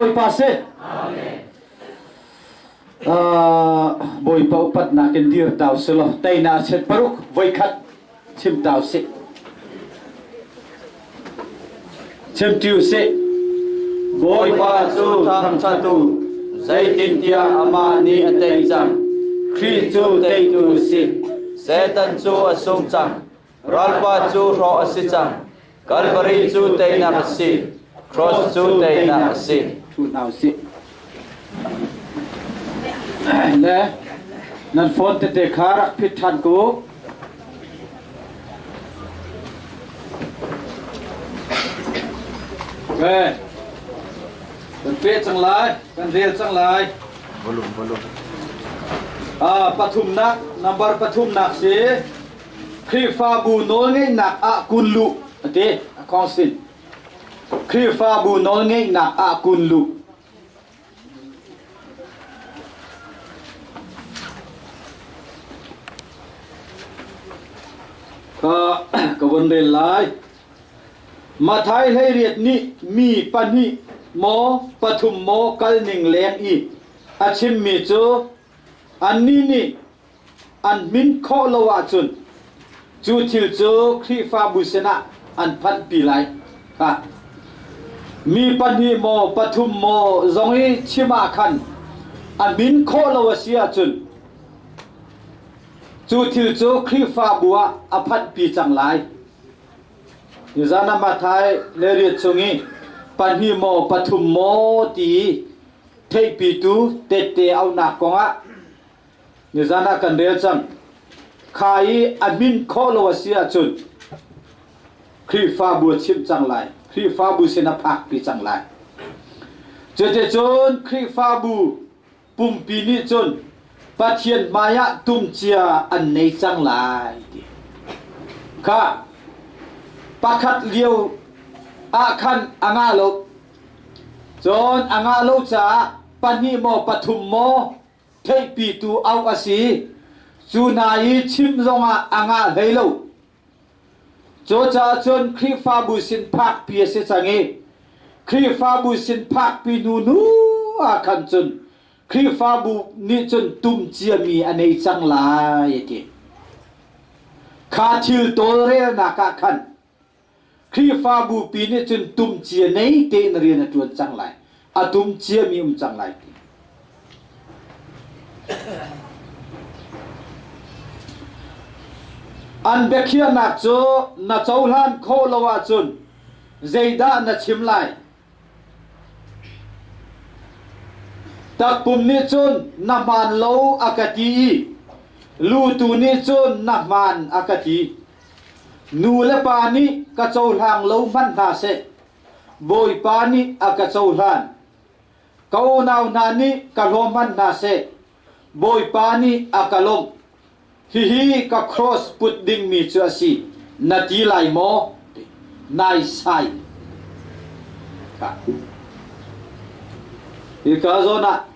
Bawipa si. Bawipa upatnak in dir tau si law teinak chet paruk voikhat chim tau si. Chim tiu si. Bawipa cu thangṭhat u, zeitintiah amah nih a tei cang. Khrih cu teitu a si. Satan cu a sung cang. Ralpa cu hrawh a si cang. Kalvari cu teinak a si. Cross cu teinak a si. Thu hna usih. Le nan phone tete kha rak phit ṭhan ku. Okay. Kan peh cang lai, kan rel cang lai. Volume, volume. Ah, pathumnak, number pathumnak si. Khrihfabu nawlngeihnak ah kun luh a ti a council. Khrihfabu nawlngeihnak ah kun luh. Ka ka von rel lai. Mathai 18 nih mi pahnih maw pathum maw kal ning leng i a chimmi cu annih nih an hmin khawh lo ahcun cu thil cu Khrihfabu sinah an phanhpi lai. Kha. Mi pahnih maw pathum maw zong i chim ah khan a hmin khawh lo a si ahcun cu thil cu Khrihfabu ah a phanhpi cang lai. Nizan ah Matthai le riat chung i pahnih maw pathum maw ti theihpitu tette auhnak kongah Nizan ah kan rel cang. Kha i a hmin khawh lo a si ahcun Khrihfabu a chimh cang lai. Khrihfabu sin a phakpi cang lai. Cuticun Khrihfabu pumpi nih cun Pathian hmaiah tumcia an nei cang lai ti. Kha pakhat lio ah khan a ngah lo. Cun a ngah lo caah pahnih maw pathum maw theihpitu auh a si. Cu hna i chim zongah a ngah hlei lo. Cucaah cun Khrihfabu sin phakpi a si cang i Khrihfabu sin phakpi hnu hnu ah khan cun Khrihfabu nih cun tum ciami a nei cang lai a ti. Kha thil tawlrelnak ah khan Khrihfabu pi nih cun tum cia nei tein rian a ṭuan cang lai. A tum ciami um cang lai ti. An biakhiahnak cu na cohlan khawh lo ahcun zeidah na chim lai? Takpum nih cun na hmaan lo a ka ti i lu tu nih cun na hmaan a ka ti. Nu le pa nih ka cohlang lo hmanh hna seh, Bawipa nih a ka cohlan. Ka unau hna nih ka hlaw hmanh hna seh, Bawipa nih a ka lawmh. Hihi ka cross put dingmi cu a si, na ti lai maw? Naisai. Hika zawn ah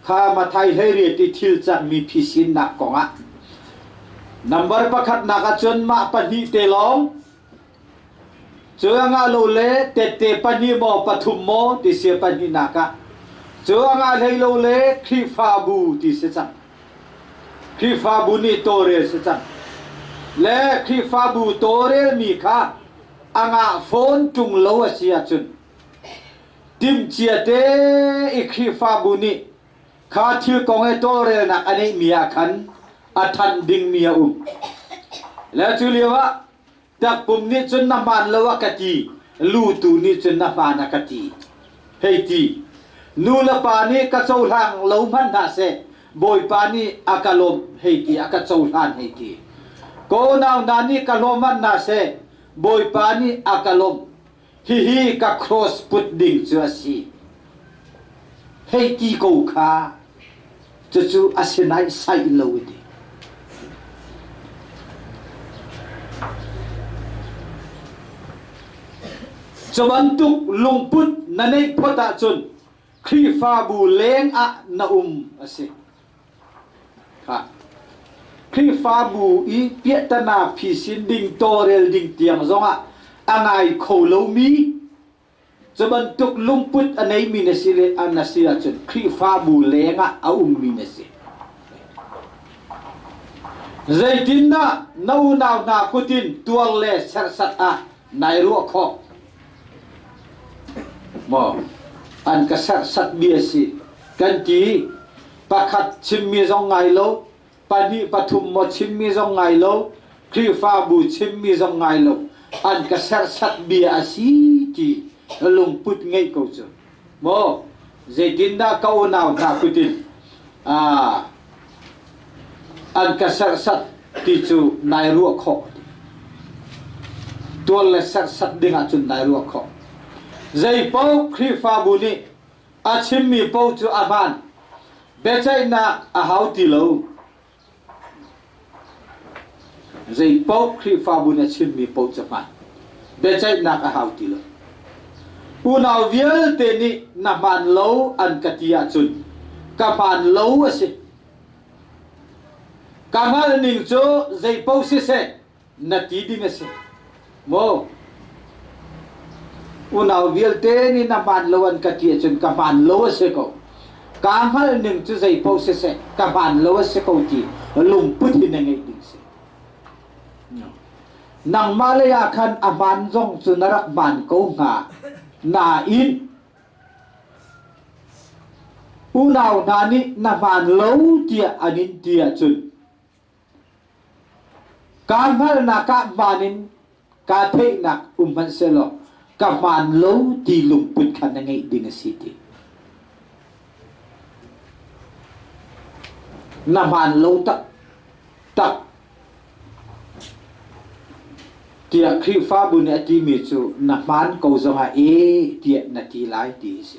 kha Mathai 18 i thil cangmi phisinnak kongah number pakhatnak ahcun mah pahnih te lawng cu a ngah lo le tette pahnih maw pathum maw ti si pahnihnak ah cu a ngah hlei lo le Khrihfabu ti si cang Khrihfabu nih tawlrel si cang. Le Khrihfabu tawlrelmi kha a ngah fawn ṭung lo a si ahcun timhcia te i Khrihfabu nih kha thil kong he tawlrelnak a neihmi ah khan a thanh dingmi a um. Le cu lio ah Takpum nih cun na hmaan lo a ka ti, lu tu nih cun na hmaan a ka ti. Hei ti. Nu le pa nih ka cohlang lo hmanh hna seh, Bawipa nih a ka lawmh hei ti, a ka cohlan hei ti. Ka unau hna nih ka hlawm hmanh hna seh, Bawipa nih a ka lawmh. Hihi ka cross put ding cu a si. Hei ti ko kha. Cucu a si naihsaih lo a ti. Cu bantuk lungput na neih phot ahcun Khrihfabu leng ah na um a si. Kha. Khrihfabu i piahtana phisin ding tawlrel ding tiang zongah a ngai kho lomi. Cu bantuk lungput a neimi na si le na si ahcun Khrihfabu lengah a ummi na si. Zeitindah na unau hna kut in tuar le serhsat ah nai ruah khawh? Maw an ka serhsatmi a si kan ti. Pakhat chimmi zong ngai lo, pahnih pathum maw chimmi zong ngai lo, Khrihfabu chimmi zong ngai lo, an ka serhsat bia a si ti lungput ngeih ko cu. Maw zeitindah ka unau hna kut in an ka serhsat ti cu nai ruah khawh. Tual le serhsat ding ahcun nai ruah khawh. Zei paoh Khrihfabu nih a chimmi paoh cu a hmaan. Biaceihnak a hau ti lo. Zei paoh Khrihfabu nih a chimmi paoh cu hmaan. Biaceihnak a hau ti lo. Unau vialte nih na hmaan lo an ka ti ahcun ka hmaan lo a si. Ka hngalh ning cu zei paoh siseh na ti ding a si. Maw? Unau vialte nih na hmaan lo an ka ti ahcun ka hmaan lo a si ko. Kaa hngalh ning cu zei paoh siseh ka hmaan lo a si ko ti lungput hi na ngeih ding si. Nangmah lei ah khan a hmaan zong cu na rak hmaan ko hnga. Nain unau hna nih na hmaan lo tiah an in ti ahcun Kaa hngalhnak ah hmaan in kaa theihnak um hmanhsehlaw ka hmaan lo ti lungput kha na ngeih ding a si ti. Na hmaan lo taktak tiah Khrihfabu nih a timi cu na hmaan ko zongah ee tiah na ti lai ti a si.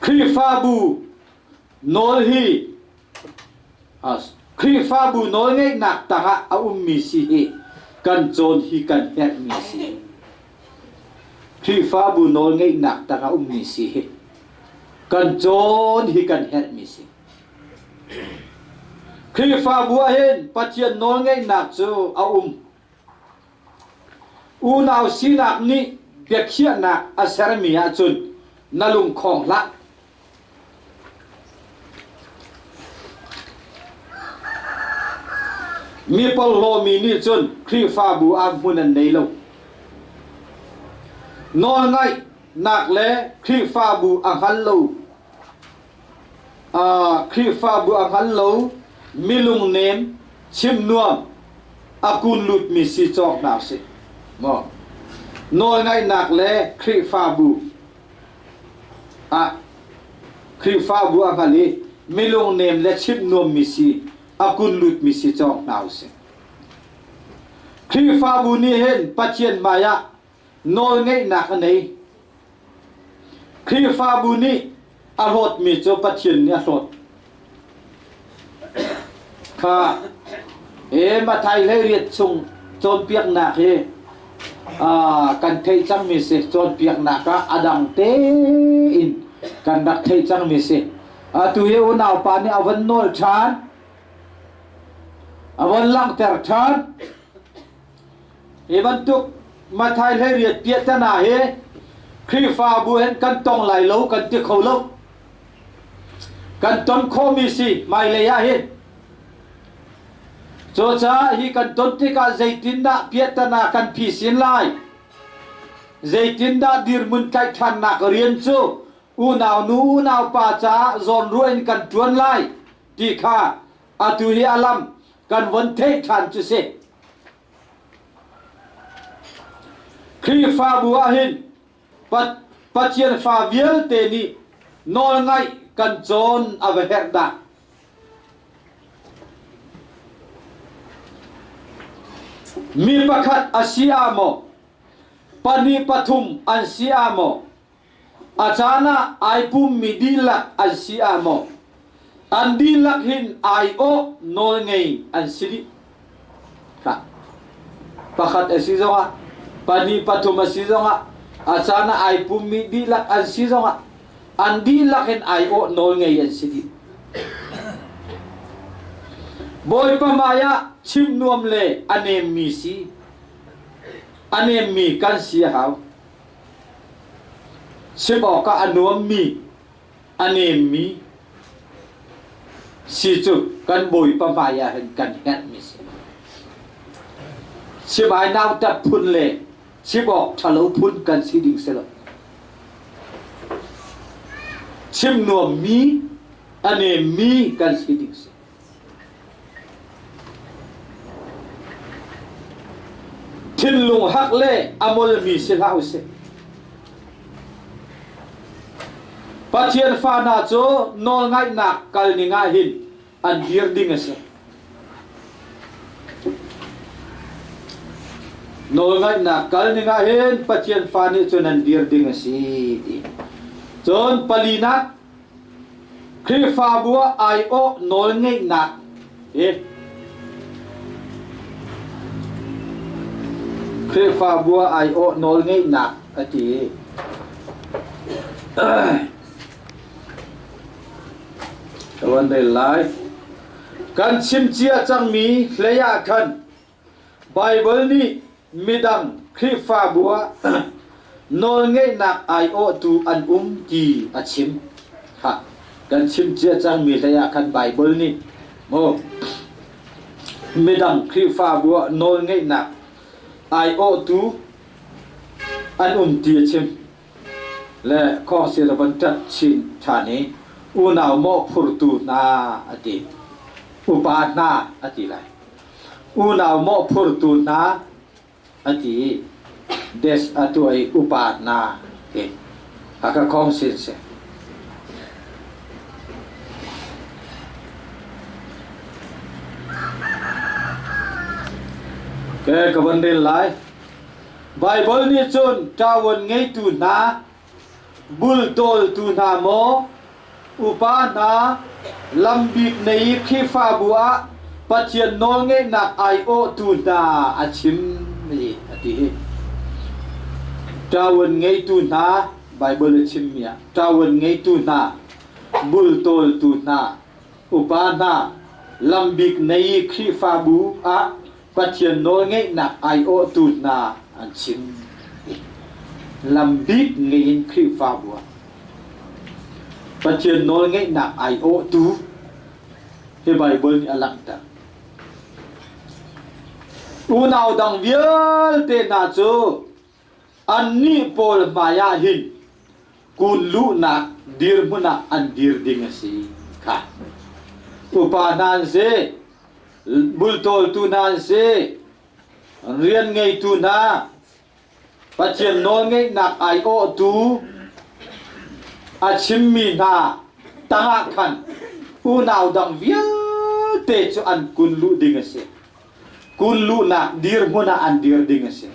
Khrihfabu nawl hi Khrihfabu nawlngeihnak tangah a ummi si hi kan cawn hi kan herhmi a si. Khrihfabu nawlngeihnak tangah ummi si hi kan cawn hi kan herhmi si. Khrihfabu ah hin Pathian nawlngeihnak cu a um. Unau sinak nih biakhiahnak a sermi ahcun na lungkhong hlah. Mi porhlawmi nih cun Khrihfabu ah hmun an nei lo. Nawlngaihnak le Khrihfabu a hngal lo Khrihfabu a hngal lo, milung nem, chim nuam, a kun lutmi si cawk hna usih. Maw? Nawlngaihnak le Khrihfabu ah Khrihfabu a hngal i milung nem le chim nuammi si a kun lutmi si cawk hna usih. Khrihfabu nih hin Pathian hmai ah nawlngeihnak a nei. Khrihfabu nih a hlawtmi cu Pathian nih a hlawt. Kha he Mathai 18 chung cawnpiaknak hi kan theih cangmi si cawnpiaknak ah a dang tein kan rak theih cangmi si. Atu hi unaupa nih a von nawl ṭhan, a von langhter ṭhan. Hi bantuk Matthai 18 piahtana hi Khrihfabu hin kan tong lai lo kan ti kho lo. Kan ton khawhmi si hmailei ah hin. Cucaah hi kan ton tikah zeitindah piahtana kan phisin lai? Zeitindah dirhmun tlaih ṭhannak rian cu unau nu unau pa caah zawnruah in kan ṭuan lai ti kha atu hi a lam kan von theih ṭhan cu si. Khrihfabu ah hin Pathian fa vialte nih nawlngaih kan cawn a va herh dah. Mi pakhat a si ah maw, pahnih pathum an si ah maw, A caan ah ai pummi dihlak an si ah maw, an dihlak hin aiawh nawlngei an si dih. Khah. Pakhat a si zongah, pahnih pathum a si zongah, a caan ah ai pummi dihlak an si zongah, an dihlak hin aiawh nawlngei an si dih. Bawipa hmaiah chim nuam le a nemmi si. A nemmi kan si a hau. Chim awkah a nuammi, a nemmi si cu kan Bawipa hmaiah hin kan herhmi si. Chimai nautat phun le chim awk ṭhalo phun kan si ding si lo. Chim nuammi, a nemmi kan si ding si. Thinlung hak le a molmi si hlah usih. Pathian fa hna cu nawlngaihnak kal ning ah hin an dir ding a si. Nawlngaihnak kal ning ah hin Pathian fa nih cun an dir ding a si ti. Cun palinak Khrihfabu ah aiawh nawlngeihnak hi Khrihfabu ah aiawh nawlngeihnak a ti. Ka van rel lai. Kan chim cia cangmi hlei ah khan Baibal nih midang Khrihfabu ah nawlngeihnak aiawhtu an um ti a chim. Ha, kan chim cia cangmi hlei ah khan Baibal nih maw midang Khrihfabu ah nawlngeihnak aiawhtu an um ti a chim. Le khawngsil a von ṭat chin ṭhan i unau mawhphurtu hna a ti. Upa hna a ti lai. Unau mawhphurtu hna a ti i des a tuah i upa hna ti a ka khawng sin si. Ke ka von rel lai. Baibal nih cun ṭavuan ngeitu hna, bultawltu hna maw, upa hna, lambik nei i Khrihfabu ah Pathian nawlngeihnak aiawhtu hna a chim a ti hi. Ṭavuan ngeitu hna, Baibal a chimmi ah ṭavuan ngeitu hna, bultawltu hna, upa hna, lambik nei i Khrihfabu ah Pathian nawlngeihnak aiawhtu hna an chim. Lambik ngei in Khrihfabu ah Pathian nawlngeihnak aiawhtu hi Baibal nih a langhter. Unau dang vialte hna cu annih pawl hmai ah hin kun luhnak dirhmun ah an dir ding a si kha. Upa hna an si, bultawltu hna an si, rian ngeitu hna, Pathian nawlngeihnak aiawhtu a chimmi hna tangah khan unau dang vialte cu an kun luh ding a si. Kun luhnak dirhmun ah an dir ding a si.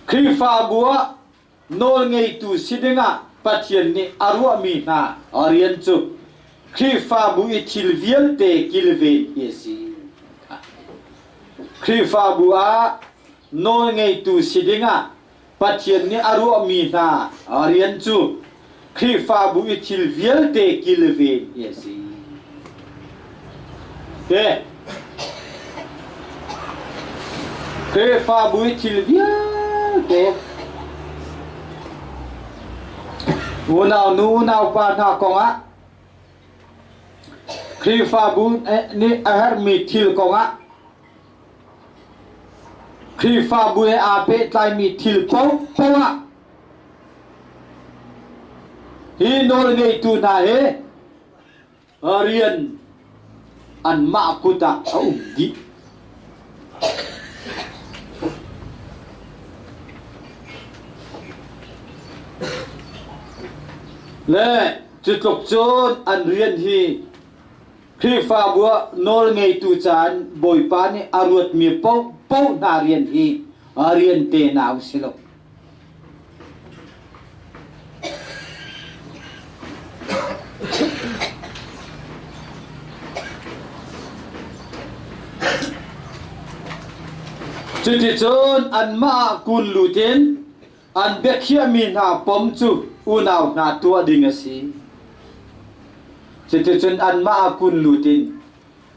Khrihfabu ah nawlngeitu si dingah Pathian nih a ruahmi hna rian cu Khrihfabu i thil vialte kilven hi a si. Khrihfabu ah nawlngeitu si dingah Pathian nih a ruahmi hna rian cu Khrihfabu i thil vialte kilven hi a si. Ke Khrihfabu i thil vialte unau nu unau pa hna kongah Khrihfabu nih a herhmi thil kongah Khrihfabu he aa pehtlaimi thil paohpaoh ah hi nawlngeitu hna he rian anmah kut ah a um dih. Le cutluk cun an rian hi Khrihfabu ah nawlngeitu caan Bawipa nih a ruatmi paohpaoh hna rian hi rian tenau si lo. Cuticun anmah ah kun lut in an biakhiahmi hna pom cu unau hna tuah ding a si. Cuticun anmah ah kun lut in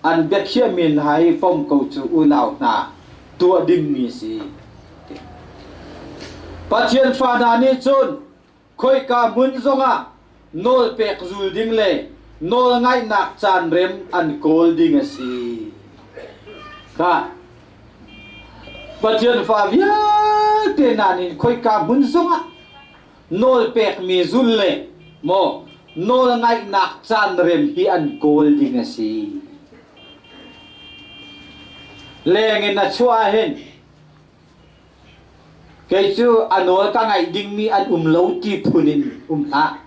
an biakhiahmi hna hi pom ko cu unau hna tuah dingmi a si. Pathian fa hna nih cun khoika hmun zongah nawlpek zul ding le nawlngaihnak caan rem an kawl ding a si. Kha Pathian fa vialte hna nih khoika hmun zongah nawlpekmi zul le maw nawlngaihnak caan rem hi an kawl ding a si. Leng in a chuah ahhin kei cu a nawl ka ngaih dingmi an um lo ti phun in um hlah.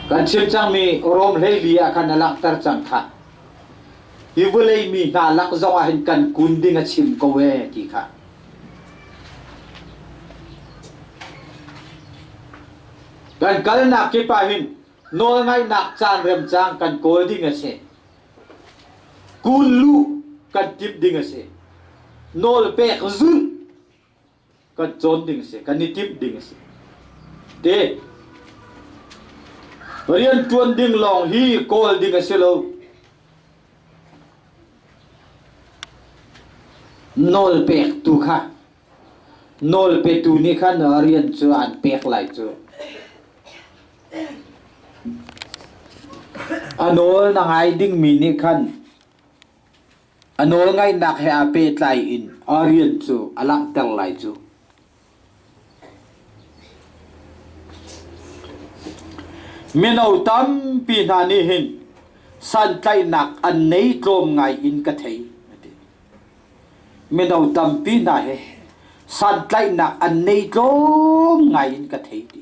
Kan chim cangmi Rom 14 ah khan a langhter cang kha. Hi vawlei mi hna lak zong ah hin kan kun ding a chim ko ee ti kha. Kan kalnak kip ah hin nawlngaihnak caan remcang kan kawl ding a si. Kun luh kan timh ding a si. Nawl pek zulh kan cawn ding a si. Kan i timh ding a si. Te rian ṭuan ding lawng hi kawl ding a si lo. Nawl pektu kha nawl petu nih khan rian cu an pek lai cu. A nawl na ngai dingmi nih khan a nawl ngaihnak he aa pehtlai in a rian cu a langhter lai cu. Mino tampi hna nih hin santlaihnak an nei tlawm ngai in ka thei. Mino tampi hna hi santlaihnak an nei tlawm ngai in ka thei ti.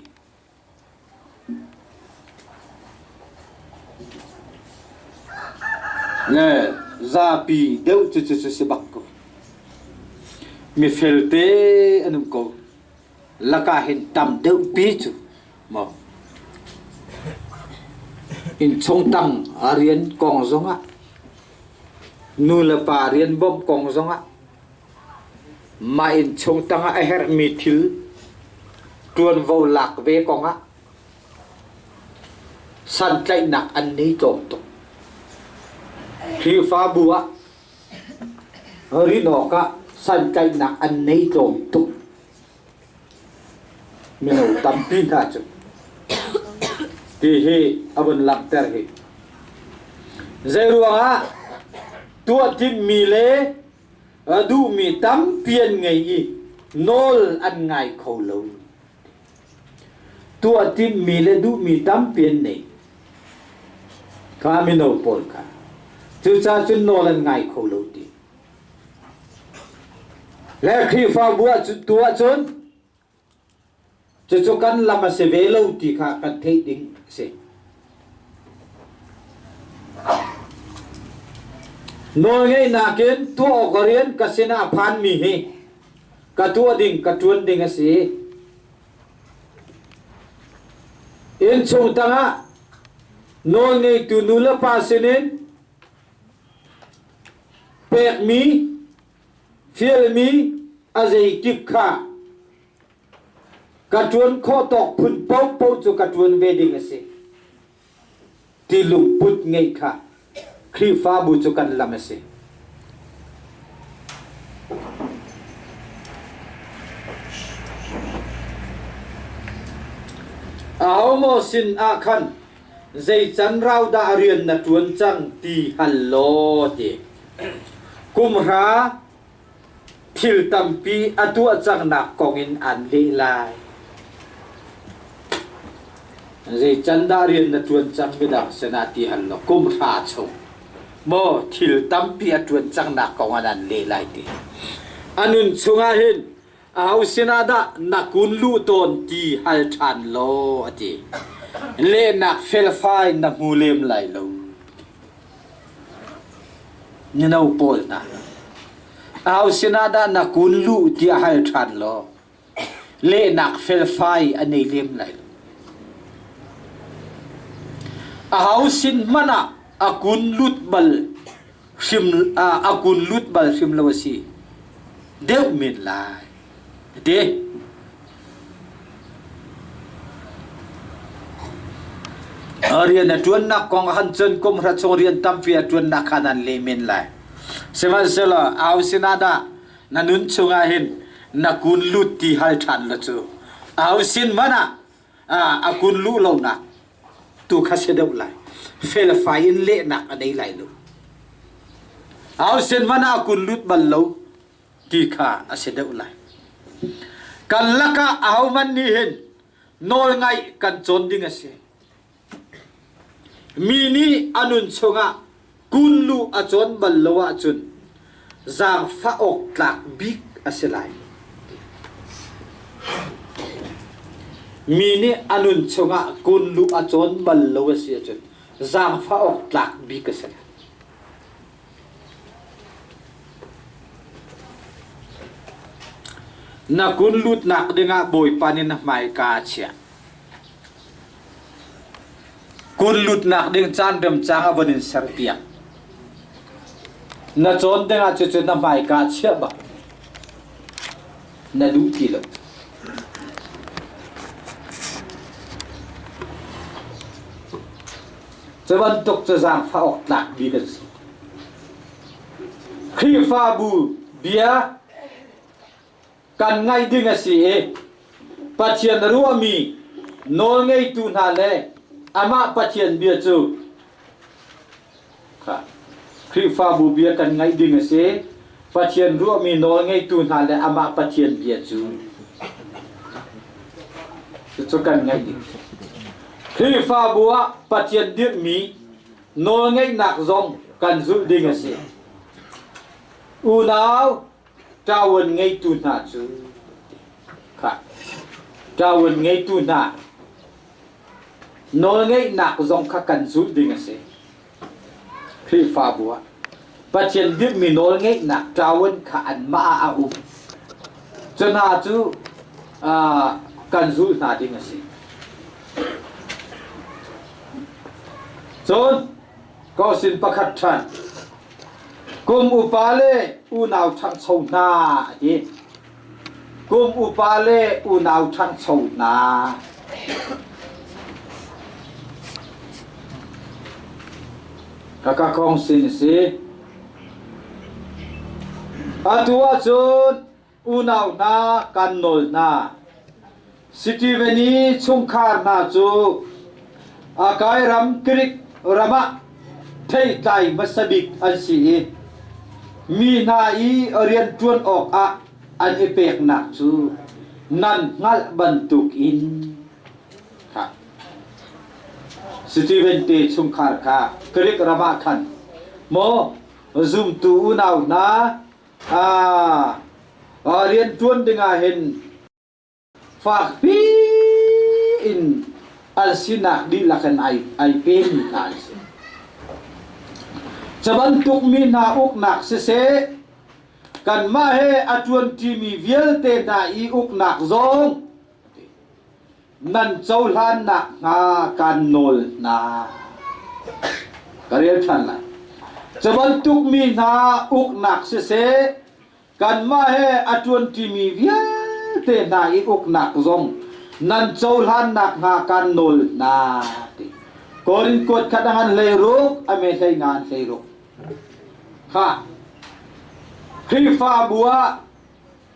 Le zapi deuh cu cu si bak ko. Mifel te an um ko. Laka hin tam deuh pi cu maw innchung tang a rian kong zongah nu le pa rian bawmh kong zongah mah innchung tangah a herhmi thil ṭuanvo lak ve kongah santlaihnak an nei tlawm tuk. Khrihfabu ah rin awkah santlaihnak an nei tlawm tuk. Mino tampi hna cu ti hi a vun langhter hi. Zeiruangah tuah timhmi le a duhmi tampi an ngei i nawl an ngai kho lo. Tuah timhmi le duhmi tampi an nei. Kha mino pawl kha. Cucaah cun nawl an ngai kho lo ti. Le Khrihfabu ah tu ahcun cucu kan lam a si ve lo ti kha kan theih ding a si. Nawlngeihnak in tuah awk rian ka sinah a phanmi hi ka tuah ding ka ṭuan ding a si. Innchung tangah nawlngeitu nu le pa sinin pekmi fialmi a zeikip kha ka ṭuan khawh tawk phun paohpaoh cu ka ṭuan ve ding a si ti lungput ngeih kha Khrihfabu cu kan lam a si. Aho maw sin ah khan zei can rau dah rian na ṭuan cang ti hal law ti. Kum hra thil tampi a tuah cangnak kong in an leh lai. Zei can dah rian na ṭuan cang midang sinah ti hal law kum hra chung maw thil tampi a ṭuan cangnak kong in an leh lai ti. A nun chungah hin aho sinah dah na kun luh tawn ti hal ṭhan law a ti. Lehnak felfai na hmu lem lai lo. Mino pawl hna, aho sinah dah na kun luh tiah hal ṭhan law lehnak felfai a nei lem lai lo. Aho sin hmanh ah a kun lut bal hrim a kun lut bal hrim lo a si deuh men lai ti. Rian a ṭuannak kong ah khan cun kum hra chung rian tampi a ṭuannak kha nan leh men lai. Sihmanhsehlaw au sinah dah na nun chungah hin na kun lut ti hal ṭhan la cu au sin hmanh ah a kun luh lonak tu kha si deuh lai. Felfai in lehnak a nei lai lo. Au sin hmanh ah a kun lut bal lo ti kha a si deuh lai. Kan lakah ahohmanh nih hin nawlngaih kan cawn ding a si. Mi nih a nun chungah kunlu a cawn bal lo ahcun zaangfah awk tlak bik a si lai. Mi nih a nun chungah kunlu a cawn bal lo a si ahcun zaangfah awk tlak bik a si lai. Na kun lutnak dingah Bawipa nih na hmaika a chiah. Kun lutnak ding caan remcang a von in serpiak. Na cawn dingah cucu na hmaika a chiah bak. Na duh ti lo. Cu bantuk cu zaangfah awk tlak bik an si. Khrihfabu bia kan ngaih ding a si i Pathian ruahmi nawlngeitu hna le amah Pathian bia cu Khrihfabu bia kan ngaih ding a si. Pathian ruahmi nawlngeitu hna le amah Pathian bia cu cucu kan ngaih ding. Khrihfabu ah Pathian dirhmi nawlngeihnak zong kan zulh ding a si. Unau ṭawan ngeitu hna cu kha ṭawan ngeitu hna nawlngeihnak zong kha kan zulh ding a si. Khrihfabu ah Pathian dirhmi nawlngeihnak ṭawan kha anmah ah a um. Cu hna cu kan zulh hna ding a si. Cun Kosin pakhat ṭhan kum upa le unau ṭhangcho hna a ti. Kum upa le unau ṭhangcho hna. Kaka kong sin si. Atu ahcun unau hna kan nawl hna. Steven i chungkhar hna cu Akai ram Greek ram ah theitlai hmasa bik an si i mi hna i rianṭuan awkah an i peknak cu nan hngalh bantukin kha Steven te chungkhar kha Greek ram ah khan maw zumtu unau hna rianṭuan dingah hin fakpi in an sinak dihlak in ai pemi hna an si. Cu bantuk mi hna uknak siseh, kanmah he a ṭuanṭimi vialte hna i uknak zong nan cohlannak hnga kan nawl hna. Ka rel ṭhan lai. Cu bantuk mi hna uknak siseh, kanmah he a ṭuanṭimi vialte hna i uknak zong nan cohlannak hnga kan nawl hna ti. Korin kuat khat a ngan 16, a me 15 an 16. Kha Khrihfabu ah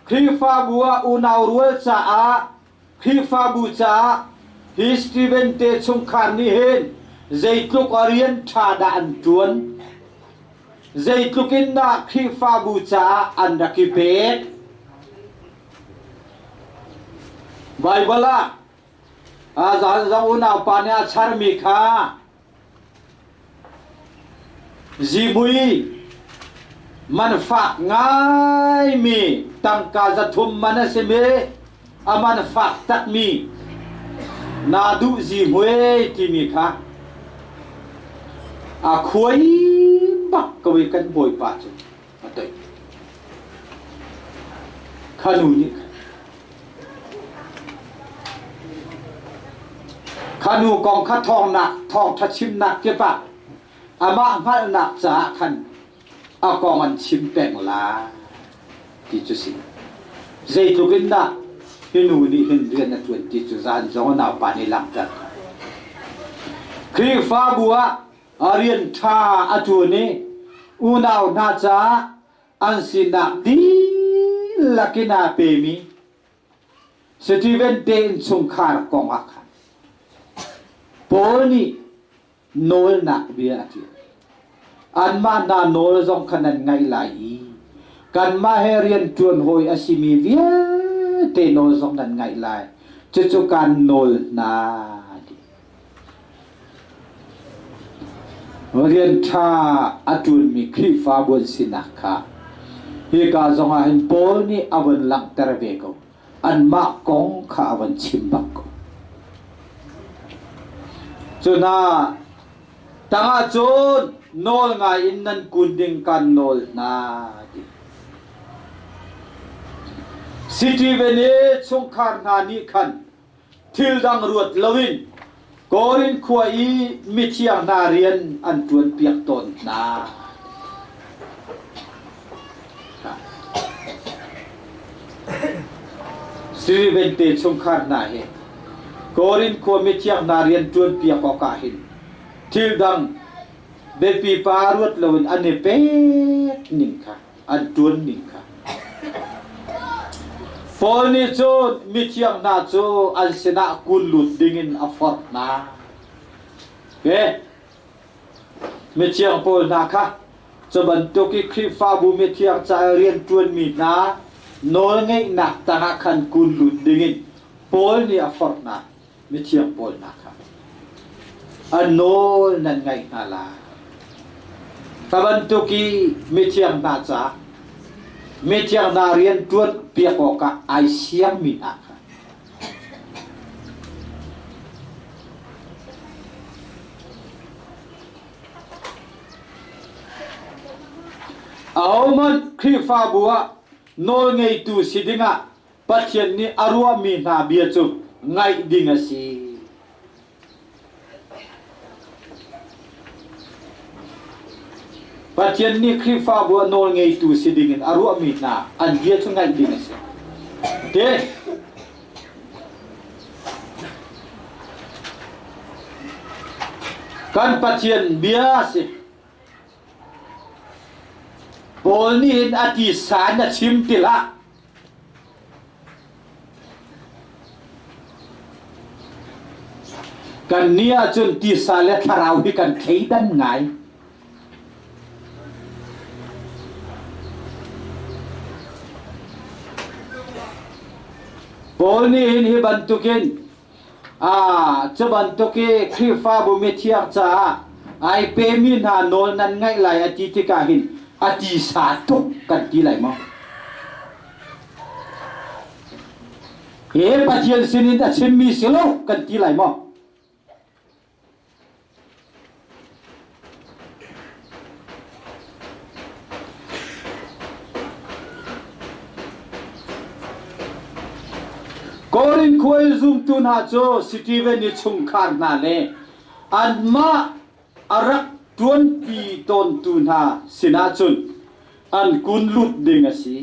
Khrihfabu ah unau rual caah Khrihfabu caah hi Stephen te chungkhar nih hin zeitluk a rian ṭha dah an ṭuan zeitluk in dah Khrihfabu caah an rak i pek Baibal ah zan zong unaupa nih a charmi kha Zihmui man fak ngaimi tangka 300 man a simi a man fak takmi naa duh zihmui timi kha a khuai bak ko i kan bawipa cu a toih. Kha nu nih kha nu kong kha thawngnak thawngṭha chimnak kip ah amah hngalhnak caah khan a kong an chim peng lai ti cu si. Zeitluk in dah hi nu nih hin rian a ṭuan ti cu zan zong a naupa nih langhter. Khrihfabu ah rian ṭha a ṭuan i unau hna caah an sinak dihlak in aa pemi Steven te innchungkhar kong ah khan Paul nih nawlnak bia a ṭial. Anmah hna nawl zong kha nan ngaih lai i kanmah he rian ṭuan hawi a simi vialte nawl zong nan ngaih lai. Cucu kaan nawl hna. Rian ṭha a ṭuanmi Khrihfabu an sinak kha hika zongah hin Paul nih a vun langhter ve ko. Anmah kong kha a vun chim bak ko. Cu hna tangah cun nawl ngai in nan kun ding kan nawl hna ti. Steven i chungkhar hna nih khan thil dang ruat loin Korin khua i mithiang hna rian an ṭuanpiak tawn hna. Steven te chungkhar hna hi Korin khua mithiang hna rian ṭuanpiak awkah hin thil dang biapi pa ruat loin an i pek ning kha an ṭuan ning kha. Paul nih cun mithiang hna cu an sinah kun lut dingin a forh hna. Ke mithiang pawl hna kha cu bantuk i Khrihfabu mithiang ca i rian ṭuanmi hna nawlngeihnak tangah khan kun lut dingin Paul nih a forh hna. Mithiang pawl hna kha an nawl nan ngaih hna lai. Ka bantuk i mithiang hna ca mithiang hna rian ṭuan piak awkah ai siangmi hna kha ahohmanh Khrihfabu ah nawlngeitu si dingah Pathian nih a ruahmi hna bia cu ngaih ding a si. Pathian nih Khrihfabu ah nawlngeitu si dingin a ruahmi hna an bia cu ngaih ding a si. Okay. Kan Pathian bia a si. Paul nih hin a tisa in a chim ti hlah. Kannih ahcun tisa le thlarau hi kan thleidan ngai. Paul nih hin hi bantukin cu bantuk i Khrihfabu mithiang caah ai pemi hna nawl nan ngaih lai a ti tikah hin a tisa tuk kan ti lai maw? He Pathian sinin a chimmi si lo kan ti lai maw? Korin khua i zumtu hna cu Steven i chungkhar hna le anmah a rak ṭuanpi tawntu hna sinah cun an kun lut ding a si.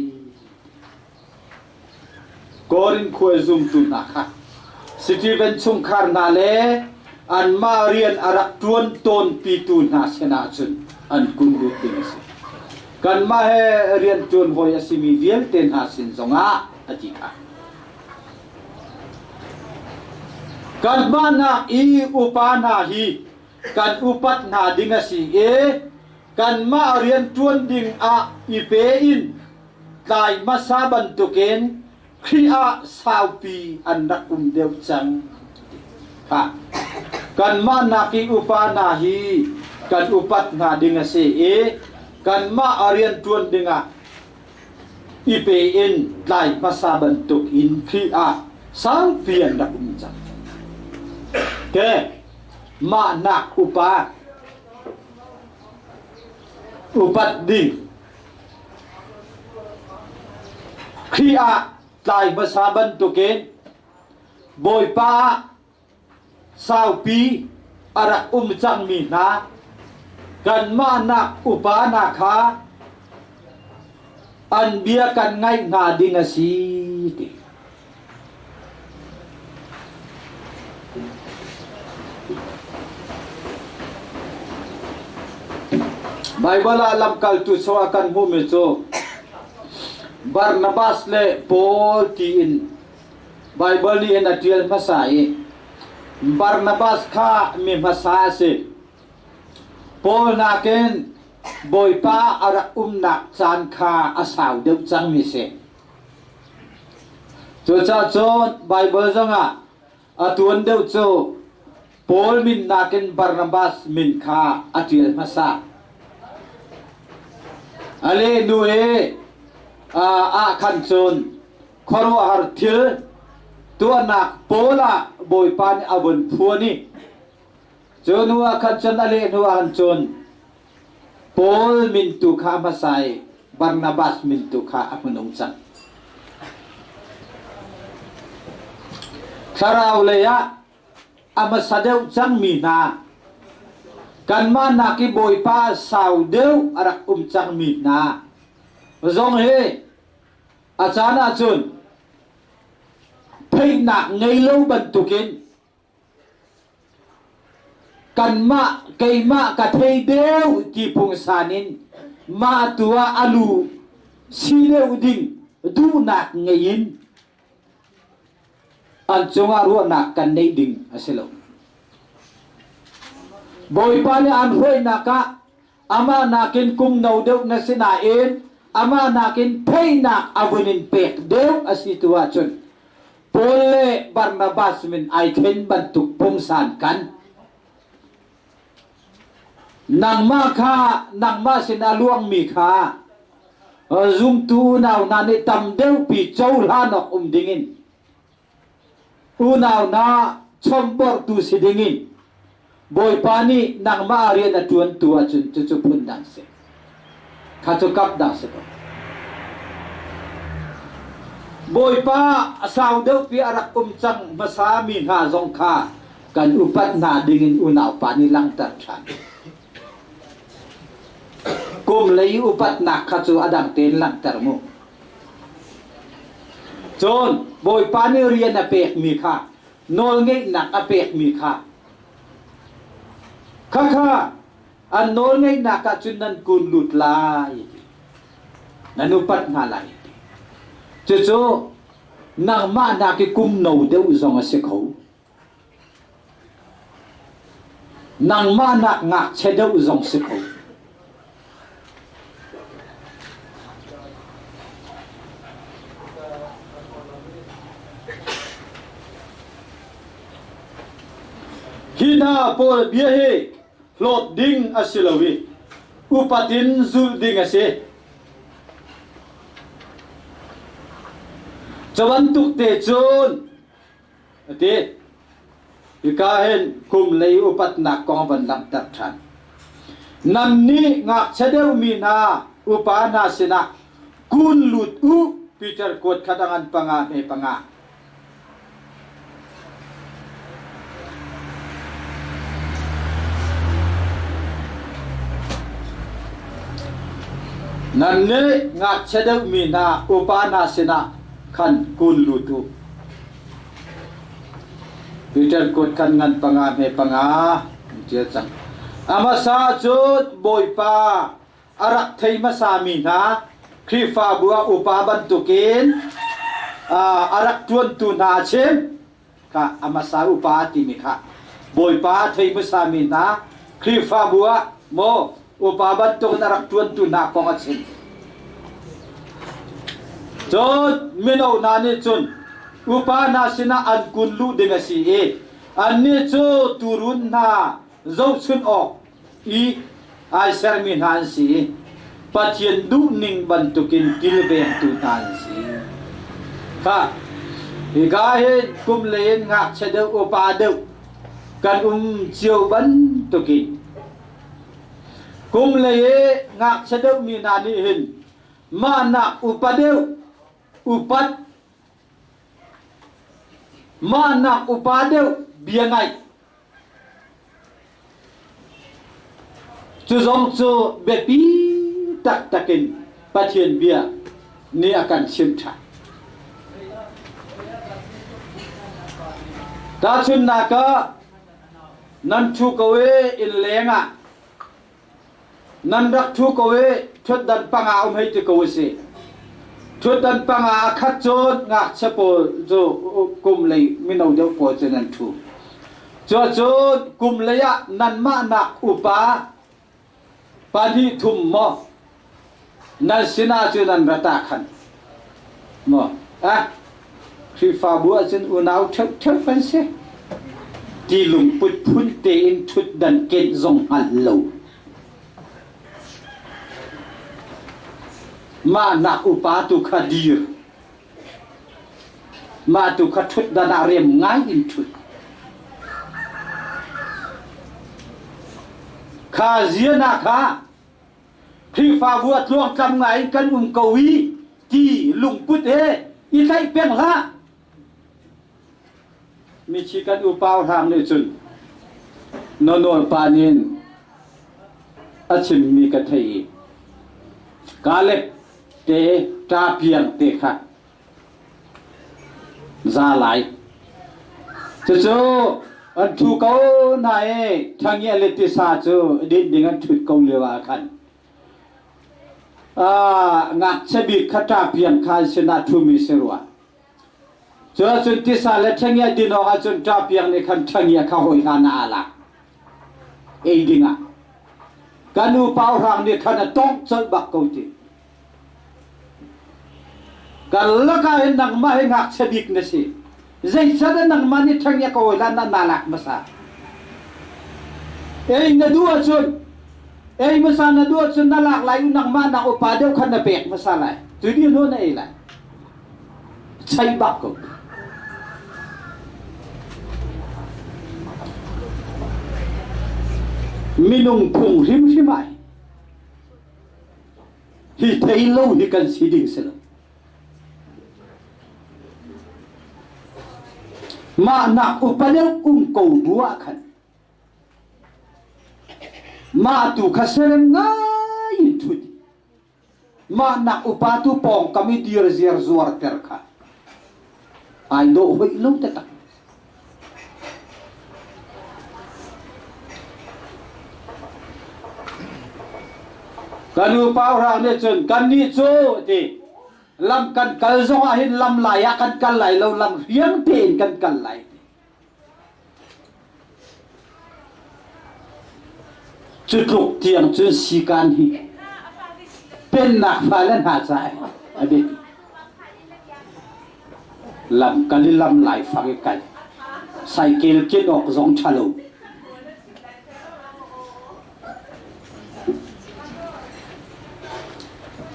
Korin khua zumtu hna kha Steven chungkhar hna le anmah rian a rak ṭuan tawnpitu hna sinah cun an kun lut ding a si. Kanmah he rian ṭuan hawi a simi vialte hna sin zongah a ti kha. Kanmah nak i upa hna hi kan upat hna ding a si i kanmah rian ṭuan ding ah i pe in tlai hmasa bantukin Khrih ah saupi an rak um deuh cang. Kha kanmah nak i upa hna hi kan upat hna ding a si i kanmah a rian ṭuan dingah i pe in tlai hmasa bantuk in Khrih ah saupi an rak um cang. Ke mah nak upa upat ding Khrih ah tlai hmasa bantukin Bawipa ah saupi a rak um cangmi hna kanmah nak upa hna kha an bia kan ngaih hna ding a si ti. Baibal ah lamkaltu chungah kan hmuhmi cu Barnabas le Paul tiin Baibal nih hin a ṭial hmasa i Barnabas kha mi hmasa a si. Paul nakin Bawipa a rak umnak caan kha a sau deuh cangmi si. Cucaah cun Baibal zongah a tuan deuh cu Paul min nakin Barnabas min kha a ṭial hmasa. A leh nu i ah khan cun khuaruahhar thil tuahnak Paul ah Bawipa nih a vun phuan i cu hnu ah khan cun a leh hnu ah khan cun Paul min tu kha a hmasa i Barnabas min tu kha a hmanung cang. Thlarau lei ah a hmasa deuh cangmi hna kanmah nak i Bawipa sau deuh a rak um cangmi hna zong hi a caan ahcun theihnak ngei lo bantukin Kanmah keimah ka thei deuh ti pungsan in mah tu ah a lu si deuh ding duhnak ngei in an cungah ruahnak kan neih ding a si lo. Bawipa nih an hruainak ah amah nakin kum no deuh na si nain amah nakin theihnak a vun in pek deuh a si tu ahcun Paul le Barnabas min ai then bantuk pungsan kan. Nangmah kha nangmah sin a luangmi kha zumtu unau hna nih tam deuhpi cohlan awk um dingin unau hna chomborhtu si dingin Bawipa nih nangmah rian a ṭuantu ahcun cucu phun dang si. Kha cu kap dang si ko. Bawipa a sau deuhpi a rak um cang hmasa mi hna zong kha kan upat hna dingin unaupa nih langhter ṭhan. Kum lei upatnak kha cu a dang tein langhter mu. Cun Bawipa nih rian a pekmi kha nawlngeihnak a pekmi kha khakha an nawlngeihnak ah cun nan kun lut lai nan upat hna lai cucu nangmah nak i kum no deuh zong a si kho nangmah nak ngakchia deuh zong si kho. Hi hna pawl bia hi hlawt ding a si lo i upat in zulh ding a si. Cu bantuk te cun a ti. Hika hin kum lei upatnak kong van langhter ṭhan. Nannih ngakchia deuhmi hna upa hna sinah kun lut u Peter kuat khat a ngan panga hme panga. Nannih ngakchia deuhmi hna upa hna sinah khan kun lut u. Peter kut kan ngan panga hme panga an ṭial cang. A hmasa cu Bawipa a rak thei hmasami hna Khrihfabu ah upa bantukin a rak ṭuantu hna a chim. Kha a hmasa upa timi kha Bawipa a thei hmasami hna Khrihfabu ah maw upa bantukin a rak ṭuantu hna kong a chim. Cun mino hna nih cun upa hna sinah an kun luh ding a si i annih cu tuurun hna zohchunh awk i ai sermi hna an si i Pathian duhning bantukin kilvengtu hna an si. Kha hika hin kum lei in ngakchia deuh upa deuh kan um cio bantukin Kum lei i ngakchia deuhmi hna nih hin mahnak upa deuh upat mahnak upa deuh bia ngaih cu zong cu biapi taktak in Pathian bia nih a kan chimh ṭhan. Tahchunhnak ah nan ṭhu ko i inn leng ah. Nan rak ṭhu ko i ṭhutdan panga um hei ti ko usih. Ṭhutdan panga a khat cun ngakchia pawl cu kum lei mino deuh pawl cu nan ṭhu. Cuacun kum lei ah nanmah nak upa pahnih thum maw nan sinah cun nan rat ah khan maw ah Khrihfabu ahcun unau ṭheuhṭheuh kan si ti lungput phun tein ṭhutdan kenh zong hngalh lo. Mah nak upa tu kha dir. Mah tu kha ṭhutdan ah rem ngai in ṭhut. Kha zian ah kha Khrihfabu a tluangtlam ngai in kan um ko i ti lungput he i tlaih peng hlah. Mithi kan upa hrang nih cun Nonawl pa nih a chimmi ka thei i Kaleb te ṭapiang te kha za lai. Cucu an ṭhu ko hna i ṭhangiah le tisa cu din ding an ṭhut ko lio ah khan ngakchia bik kha ṭapiang kha an sinah ṭhumi si rua. Cu ahcun tisa le ṭhengiah din awk ahcun ṭahpiak nih khan ṭhengiah kha hawi hlan ah aa lak. Ei ding ah. Kan nu pauhrang nih khan a tongh colh bak ko ti. Kan lakah hin nangmah hi ngakchia bik na si. Zeicahtiah nangmah nih ṭhengiah ka hawi hlan ah naa lak hmasa. Ei na duh ahcun ei hmasa na duh ahcun na lak lai u nangmah nak upa deuh khan na pek hmasa lai. Tu ni hnu na ei lai. Chaih bak ko. Minung phung hrimhrim ai. Hi thei lo hi kan si ding si lo. Mah nak upa deuh um ko bu ah khan mah tu kha serem ngai in thut Mah nak upa tu pawngkam i dir ziar zuar ter kha ai dawh hoih lo taktak. Kan upa hrang nih cun kannih cu ti lam kan kal zong ah hin lam lai ah kan kal lai lo lam hriang tein kan kal lai. Cu tluk tiang cun sikan hi pennak fale hna caah a biapi. Lam kal i lam laifang i kal. Saikel kin awk zong ṭha lo.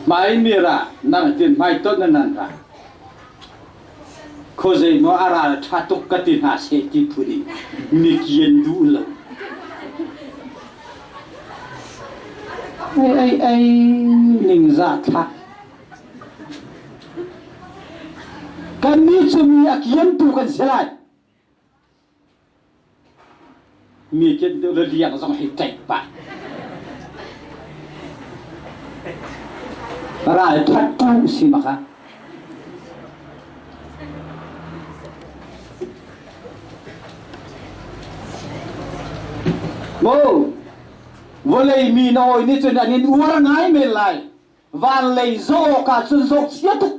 Mai mira nang tin hmai ton na nan ra. Khuazei maw a ral ṭha tuk ka ti hna seh ti phun in mi kian duh lo. Ei ei ei ningzah thlak. Kannih cu mi a kiantu kan si lai. Mi kin deuh le liang zong hei tlaih pah. Ral that tu si maka. Mo vawlei mi na hawi nih cun an in uar ngai men lai. Van lei zawh awk ah cun zawk chia tuk.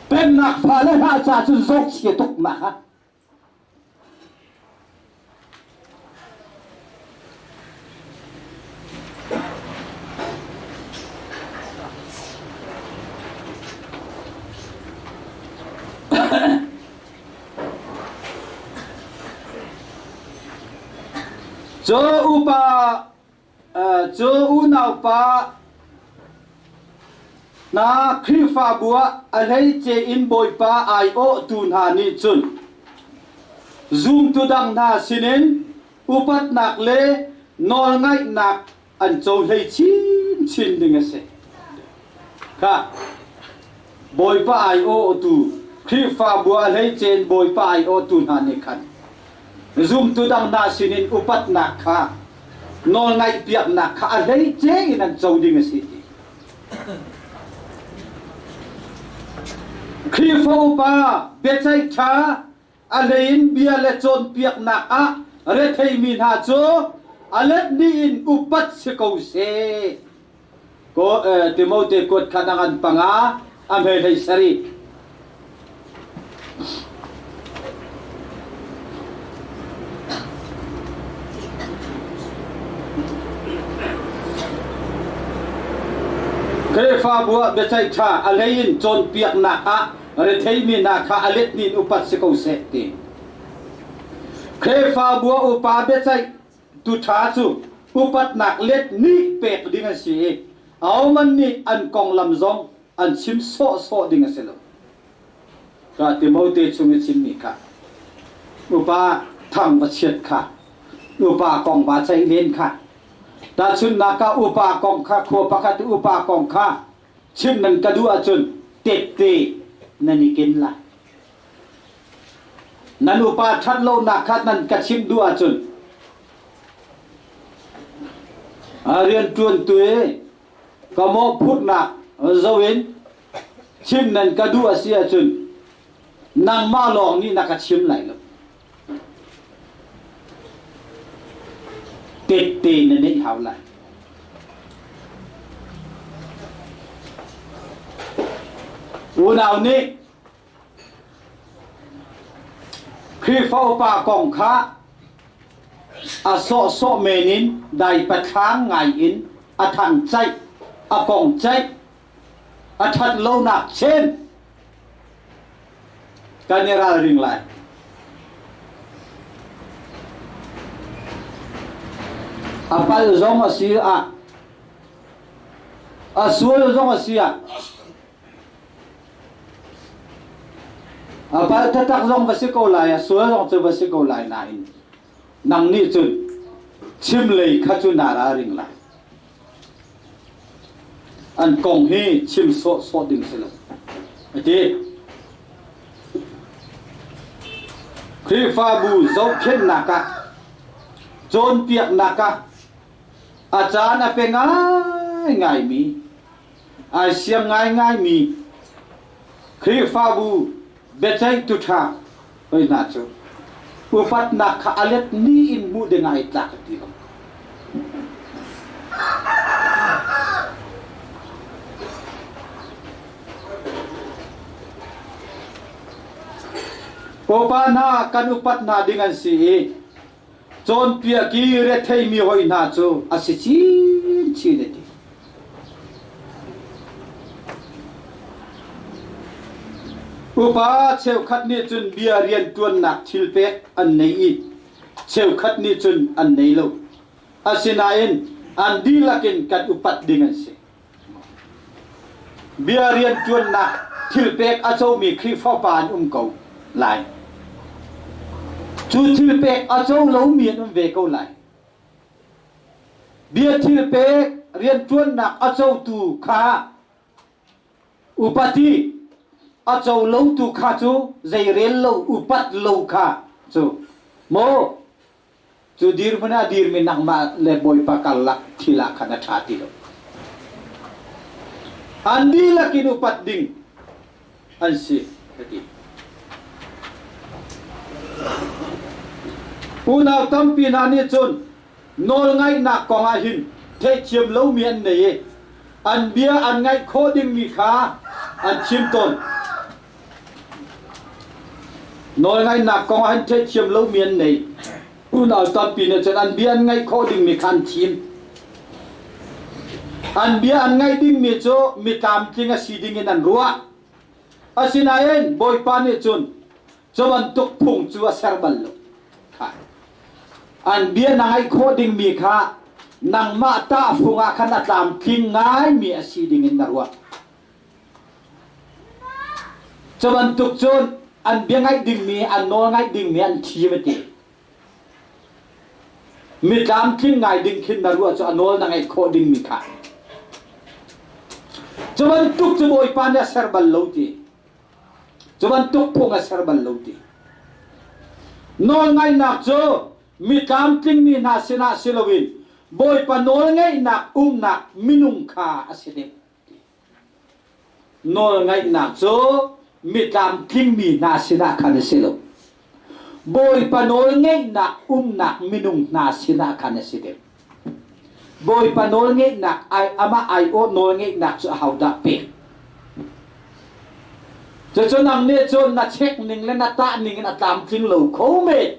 Pennak fale hna ca cu zohchia tuk ma kha. Cu upa cu unaupa hna Khrihfabu ah a hleice in Bawipa aiawhtu hna nih cun zumtu dang hna sinin upatnak le nawlngaihnak an cohlei chinchin ding a si. Kha Bawipa aiawhtu Khrihfabu a hleicein Bawipa aiawhtu hna nih khan zumtu dang hna sinin upatnak kha nawlngaihpiaknak kha a hleice in an co ding a si ti. Khrihfa upa biaceih ṭha. A hlei in bia le cawnpiaknak ah retheimi hna cu a let dih in upat si ko seh. Ko Timote kuat kha ngan panga a hme hlei sarih. Khrihfabu ah biaceih ṭha a hlei in cawnpiaknak ah retheimi hna kha a let in upat si ko seh ti. Khrihfabu ah upa biaceih tu ṭha cu upatnak let nih pek ding an si i ahohmanh nih an konglam zong an chim sawhsawh ding a si lo. Ka Timote chung i chimmi kha upa thang va chiat kha upa kong va ceih len kha tahchunhnak ah upa kong kha khua pakhat i upa kong kha chim nan ka duh ahcun tette nan i ken lai. Nan upa ṭhat lonak kha nan ka chimh duh ahcun rianṭuantu i ka mawhphurhnak zo in chim nan ka duh a si ahcun nangmah lawng nih na ka chim lai lo. Tette na neih hau lai. Unau nih Khrihfa upa kong kha a sawhsawh men in dai pathlang ngai in a thang caih, a kong caih, a ṭhat lonak chem kan i ralring lai. A pal zong a si ah, a sual zong a si ah, A palh taktak zong va si ko lai, a sual zong cu va si ko lai nain nang nih cun chim lei kha cu naa ralring lai. An kong hi chim sawhsawh ding si lo. A ti. Khrihfabu zohkhenhnak ah, cawnpiaknak ah a caan a pe ngaingaimi ai siam ngaingaimi Khrihfabu biaceihtu ṭha hoi hna cu upatnak kha a let ni in hmuh ding ah ai tlak ti lo. Pupa hna kan upat hna ding an si i cawnpiak i retheimi hoi hna cu a si chinchin a ti. Upa cheukhat nih cun bia rianṭuannak thil pek an nei i cheukhat nih cun an nei lo. Asinain an dihlak in kan upat ding an si. Bia rianṭuannak thilpek a comi Khrihfa pa an um ko lai. Cu thilpek a co lomi an um ve ko lai. Bia thilpek rianṭuannak a cotu kha upati a co lotu kha cu zeirel lo upat lo kha cu maw Cu dirhmun ah dirmi nangmah le Bawipa karlak thil ah khan a ṭha ti lo. An dihlak in upat ding an si, ka ti. Unau tampi hna nih cun nawlngaihnak kong ah hin theihthiam lomi an nei i an bia an ngaih khawh dingmi kha an chim tawn. Nawlngaihnak kong ah hin theihthiam lomi an nei. Unau tampi nih cun an bia an ngaih khawh dingmi kha an thim. An bia an ngaih dingmi cu mi tlamtling a si ding in an ruah. Asinain Bawipa nih cun cu bantuk phung cu a ser bal lo. An bia na ngaih khawh dingmi kha nangmah tahfung ah khan a tlamtling ngaimi a si ding in na ruah. Cu bantuk cun an bia ngaih dingmi, an nawl ngaih dingmi an thim a ti. Mi tlamtling ngai ding khin na ruah cu a nawl na ngaih khawh dingmi kha. Cu bantuk cu Bawipa nih a ser bal lo ti. Cu bantuk phung a ser bal lo ti. Nawlngaihnak cu mi tlamtlingmi hna sinah si loin Bawipa nawlngeihnak umnak minung kha a si deuh. Nawlngaihnak cu mi tlamtlingmi hna sinah khan a si lo. Bawipa nawl ngeihnak umnak minung hna sinah khan a si deuh. Bawipa nawl ngeihnak amah aiawh nawl ngeihnak cu ahodah pek? Cucu nang nih cun na check ning le na tah ning in a tlamtling lo kho men.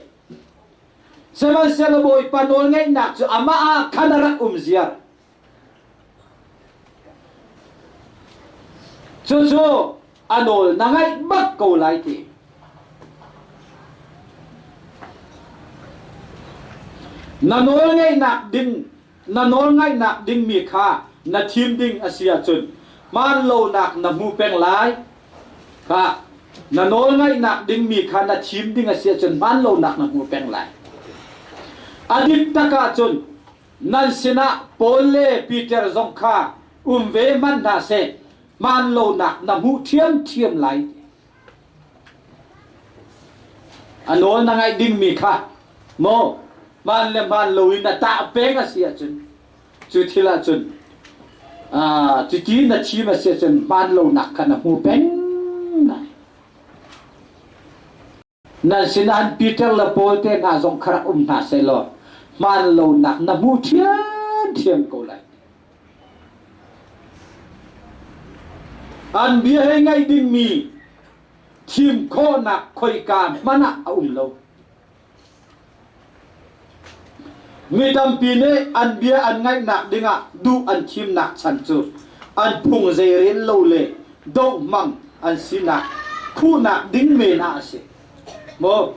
Sihmanhsehlaw Bawipa nawl ngeihnak cu amah ah khan a rak um ziar. Cucu a nawl na ngaih bak ko lai ti. Na nawl ngeihnak ding na nawl ngaihnak dingmi kha na thim ding a si ahcun hmaanlonak na hmu peng lai. Kha na nawl ngaihnak dingmi kha na thim ding a si ahcun hmaanlonak na hmu peng lai. A dik tak ahcun nan sinah Paul le Peter zong kha um ve hmanh hna seh hmaan lonak na hmuh ṭhiamṭhiam lai. A nawl na ngaih dingmi kha maw hmaan le hmaan loin na tah peng a si ahcun cu thil ahcun cuti na chim a si ahcun hmaan lonak kha na hmu peng lai. Nan sinah Peter le Paul te hna zong kha rak um hna sehlaw hmaan lonak na hmu ṭhiamṭhiam ko lai. An bia he ngaih dingmi thim khawhnak khoika hmanh ah a um lo. Mi tampi nih an bia an ngaihnak dingah duh an thimnak chan cu an phung zeirel lo le doh hmang an sinak khuhnak ding men ah a si. Maw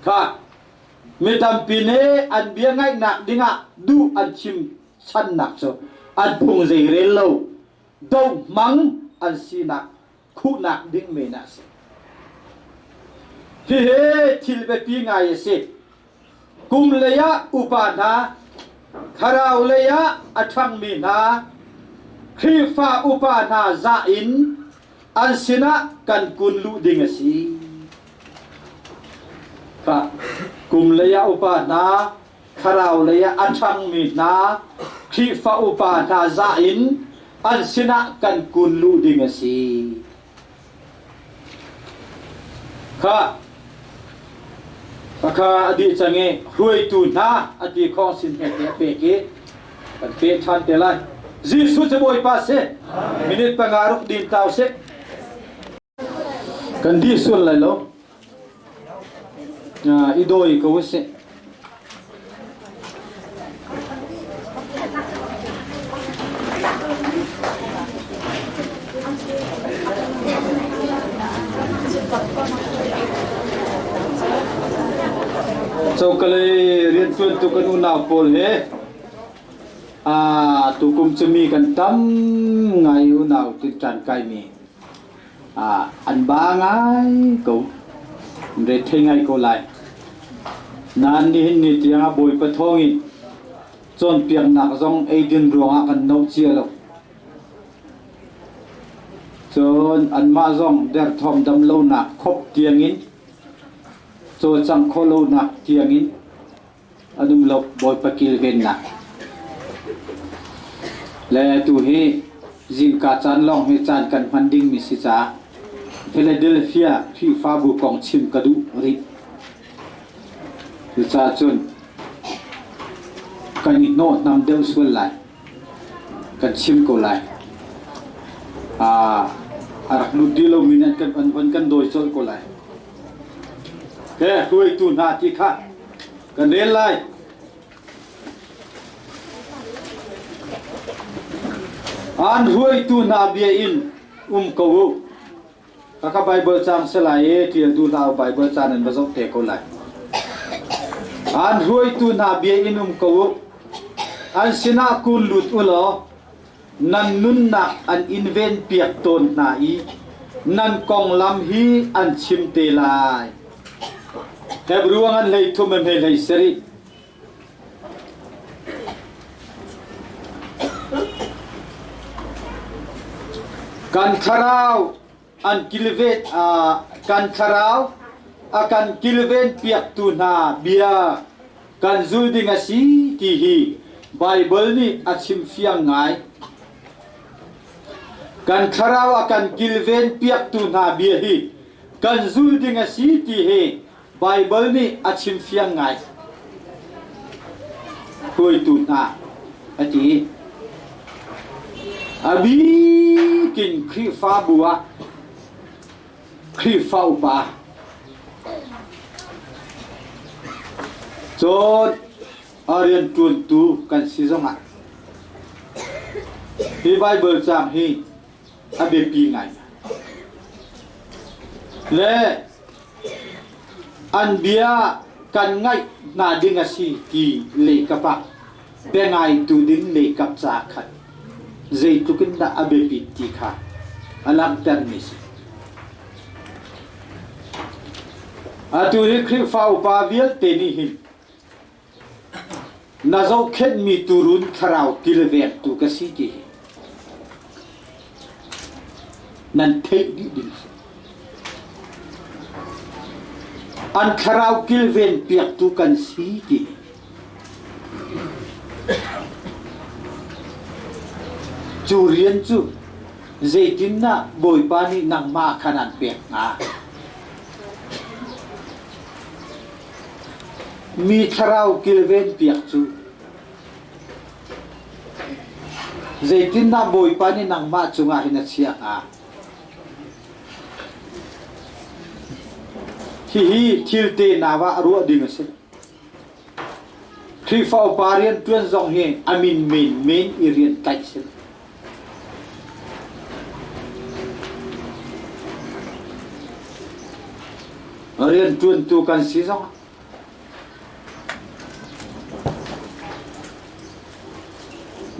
kha mi tampi nih an bia ngaihnak dingah duh an thim channak cu an phung zeirel lo doh hmang an sinak khuhnak ding men ah a si. Hihi thil biapi ngai a si. Kum lei ah upa hna, thlarau lei ah a ṭhangmi hna, Khrihfa upa hna zah in an sinah kan kun luh ding a si. Kum lei ah upa hna, thlarau lei ah a ṭhangmi hna, Khrihfa upa hna zah in an sinah kan kun luh ding a si. Kha kha a dih cang i hruaitu hna a ti khawng sin he te a pek i kan pe ṭhan te lai. Jesuh cu Bawipa si. Minute panga ruk din tau si. Kan dih sual lai lo. I dawi ko usih. Cokalei riantuantu kan unau pawl he tukum cu mi kan tam ngai unau tinṭan kaimi an ba ngai ko rethei ngai ko lai nain nihin ni tiang ah Bawipa thawng in cawnpiaknak zong eidin ruangah kan no cia lo cun anmah zong derthawm dam lonak khop tiangin cawlcangh khawh lonak tiangin an um lo Bawipa kilvennak le tu hi zingka caan lawng hi caan kan hman dingmi si caah Philadelphia Khrihfabu kong chim ka duh rih. Cucaah cun kan i hnawhhnam deuh sual lai. Kan chim ko lai. A rak lut dih lomi nih an van kan dawi colh ko lai. He hruaitu hna ti kha kan rel lai. An hruaitu hna bia in um ko u. Kaka Bible cang se lai i ṭial duh hlah u Bible caan in va zoh te ko lai. An hruaitu hna bia in um ko u. An sinah kun lut u law nan nunnak an in venpiak tawn hna i nan konglam hi an chim te lai. Hebrew an hlei thum em hlei sarih. Kan thlarau an kilven kan thlarau a kan kilven piaktu hna bia kan zul ding a si ti hi Baibal nih a chim fiang ngai. Kan thlarau a kan kilven piaktu hna bia hi kan zul ding a si ti hi Baibal nih a chim fiang ngai. Hruaitu hna a ti. A bikin Khrihfabu ah Khrihfa upa cun a rianṭuantu kan si zongah hi Baibal caang hi a biapi ngai. Le an bia kan ngaih hna ding a si ti leikap ah biangaitu ding leikap ca khan zeitluk in dah a biapit ti kha a langhtermi si. Atu hi Khrihfa upa vialte nih hin Na zohkhenhmi tuurun thlarau kilvengtu ka si ti hi nan theih dih ding si. An thlarau kilven piaktu kan si ti hi cu rian cu zeitindah Bawipa nih nangmah khan an pek hnga? Mi thlarau kilven piak cu zeitindah Bawipa nih nangmah cungah hin a chiah hnga? Hihi thil te nau ah ruah ding a si. Khrihfa upa rianṭuan zong hi a min menmen i rian tlaih si. Rianṭuantu kan si zong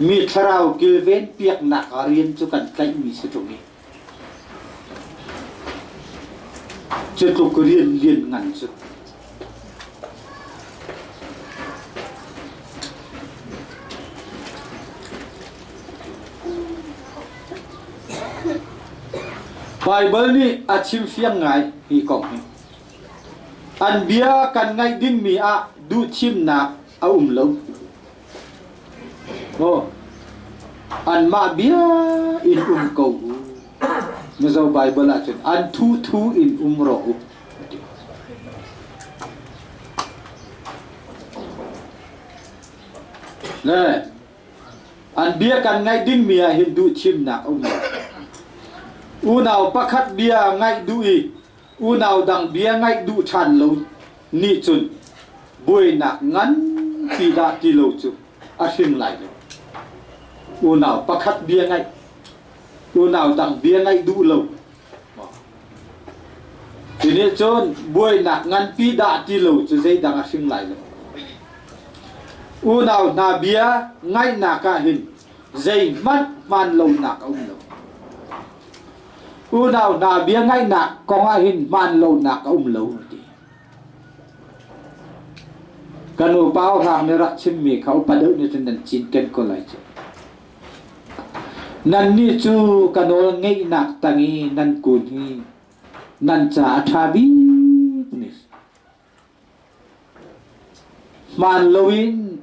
mi thlarau kilven piaknak rian cu kan tlaihmi si ṭung i cu tluk rian lian ngan cu Baibal nih a chim fiang ngai hi kong hi. An bia kan ngaih dingmi ah duhthimnak a um lo. Oh, anmah bia in um ko u. Mizo Baibal ahcun an thu thu in um rawh u. Le an bia kan ngaih dingmi ah hin duhthimnak a um lo. Unau pakhat bia ngaih duh i unau dang bia ngaih duh ṭhan lo nih cun buainak nganpi dah ti lo cu a hring lai lo. Unau pakhat bia ngaih, unau dang bia ngaih duh lo. Cu nih cun buainak nganpi dah ti lo cu zeidang a hring lai lo. Unau hna bia ngaihnak ah hin zeihmanh hmaan lonak a um lo. Unau hna bia ngaihnak kong ah hin hmaan lonak a um lo ti. Kan upa hrang nih rak chimmi kha upa deuh nih cun nan cinken ko lai cu. Nannih cu ka nawl ngeihnak tang i nan kun hi nan ca a ṭha bik ni. Hmaan loin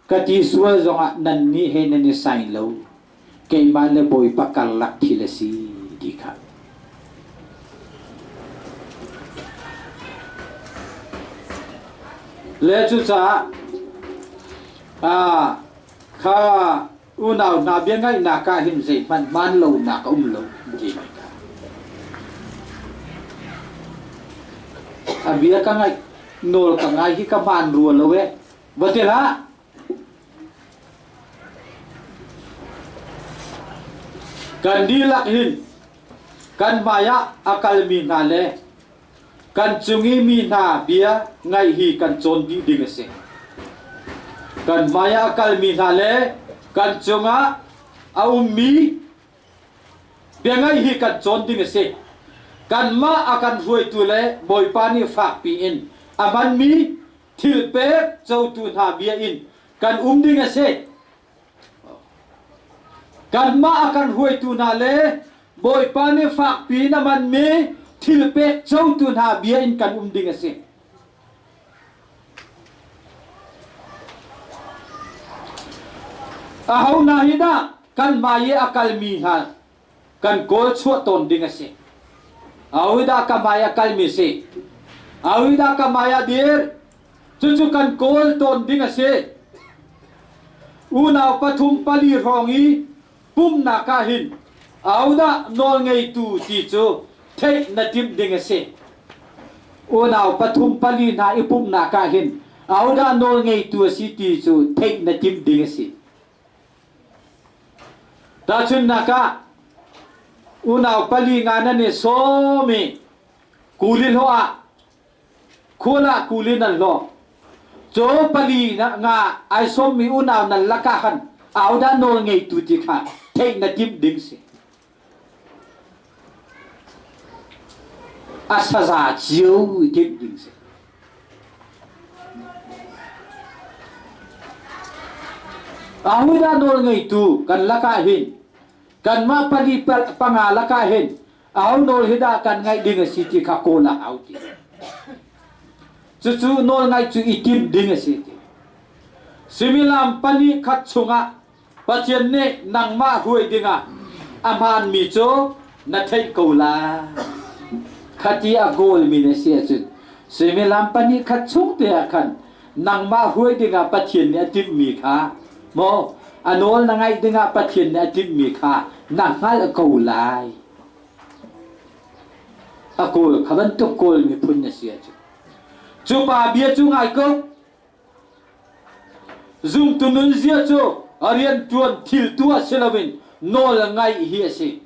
ka ti sual zongah nannih he nan i sai lo. Keimah le Bawipa karlak thil a si ti kha. Le cucaah kha unau hna bia ngaihnak ah hin zeihmanh hmaan lonak a um lo ti kha. A bia ka ngaih nawl ka ngai hi ka hmaan rua lo e. Va ti hlah. Kan dihlak hin kan hmai ah a kalmi hna le Kan cung i mi hna bia ngaih hi kan cawn dih ding a si. Kan hmai ah a kalmi hna le kan cungah a ummi bia ngaih hi kan cawn ding a si. Kanmah a kan hruaitu le Bawipa nih fakpi in a hmanmi thil pek cotu hna bia in kan um ding a si. Kanmah a kan hruaitu hna le Bawipa nih fakpi in a manmi thil pek cotu hna bia in kan um ding a si. Aho hna hi dah kan hmai i a kalmi hna kan kawl chuah tawn ding a si. Aho dah ka hmai a kalmi si? Awi dah ka hmai ah dir? Cucu kan kawl tawn ding a si. Unau pathum pali hrawng i pumnak ah hin ahodah nawlngeitu ti cu theih na timh ding a si. Unau pathum pali hna i pumhnak ah hin ahodah nawlngeitu a si ti cu theih na timh ding a si. Tahchunhnak ah, unau pali nga nan i sawm i kuli hlawh ah khual ah kuli nan hlawh. Caw pali nga ai sawmmi unau nan lakah khan ahodah nawl ngeitu ti kha theih na timh ding si. A saza cio i timh ding si. Ahodah nawl ngeitu kan lakah hin kanmah pali panga lakah hin aho nawl hi dah kan ngaih ding a si ti kha kawl a hau ti. Cucu nawl ngaih cu i timh ding a si ti. Suimilam pali khat chungah Pathian nih nangmah hruai dingah a hmaanmi cu na theih ko lai. Khati a goalmi na si ahcun suimilam pahnih khat chung te ah khan nangmah hruai dingah Pathian nih a timhmi kha maw a nawl na ngaih dingah Pathian nih a timhmi kha na hngalh ko lai. A kawl kha bantuk kawl miphun na si ahcun cu pa bia cu ngai ko. Zumtu nunzia cu rianṭuan thil tuah si loin nawl ngaih hi a si.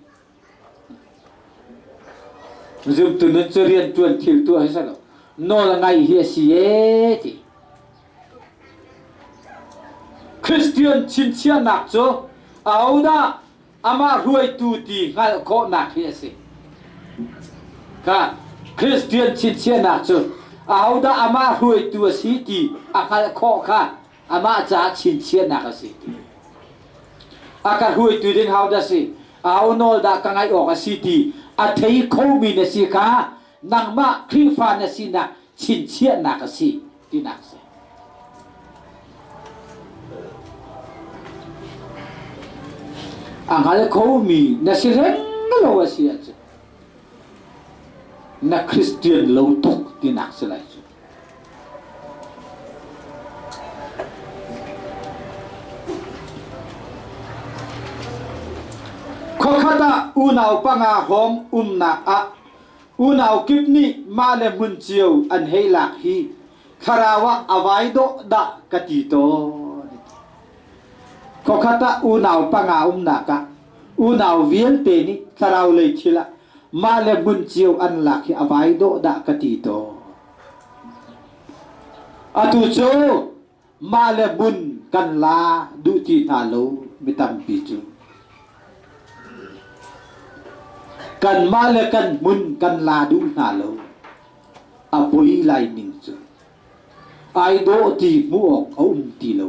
Zumtu nun cu rianṭuan thil tuah hi si lo, nawl ngaih hi a si ee ti. Christian chinchiahnak cu ahodah amah hruaitu ti hngalh khawhnak hi a si. Ka Christian chinchiahnak cu ahodah amah hruaitu a si ti a hngalh khawh kha amah caah chinchiahnak a si ti. A ka hruaitu ding hodah si, aho nawl dah ka ngaih awk a si ti a thei khomi na si kha nangmah Khrihfa na sinak chinchiahnak a si tinak a si. A hngal khomi na si reng lo a si ahcun na Christian lo tuk tinak si lai cu. Khuakhat ah unau panga hrawng umnak ah Unau kip nih mah le hmun cio an hei lak hi thlarau ah a vai dawh dah ka ti tawn. Khuakhat ah unau panga umnak ah unau vialte nih thlarau lei thil ah mah le hmun cio an lak hi a vai dawh dah ka ti tawn. Atu cu mah le hmun kan la duh ti hna lo mi tampi cu. Kanmah le kan hmun kan la duh hna lo. A poi lai ning cu. Ai dawh ti hmuh awk a um ti lo.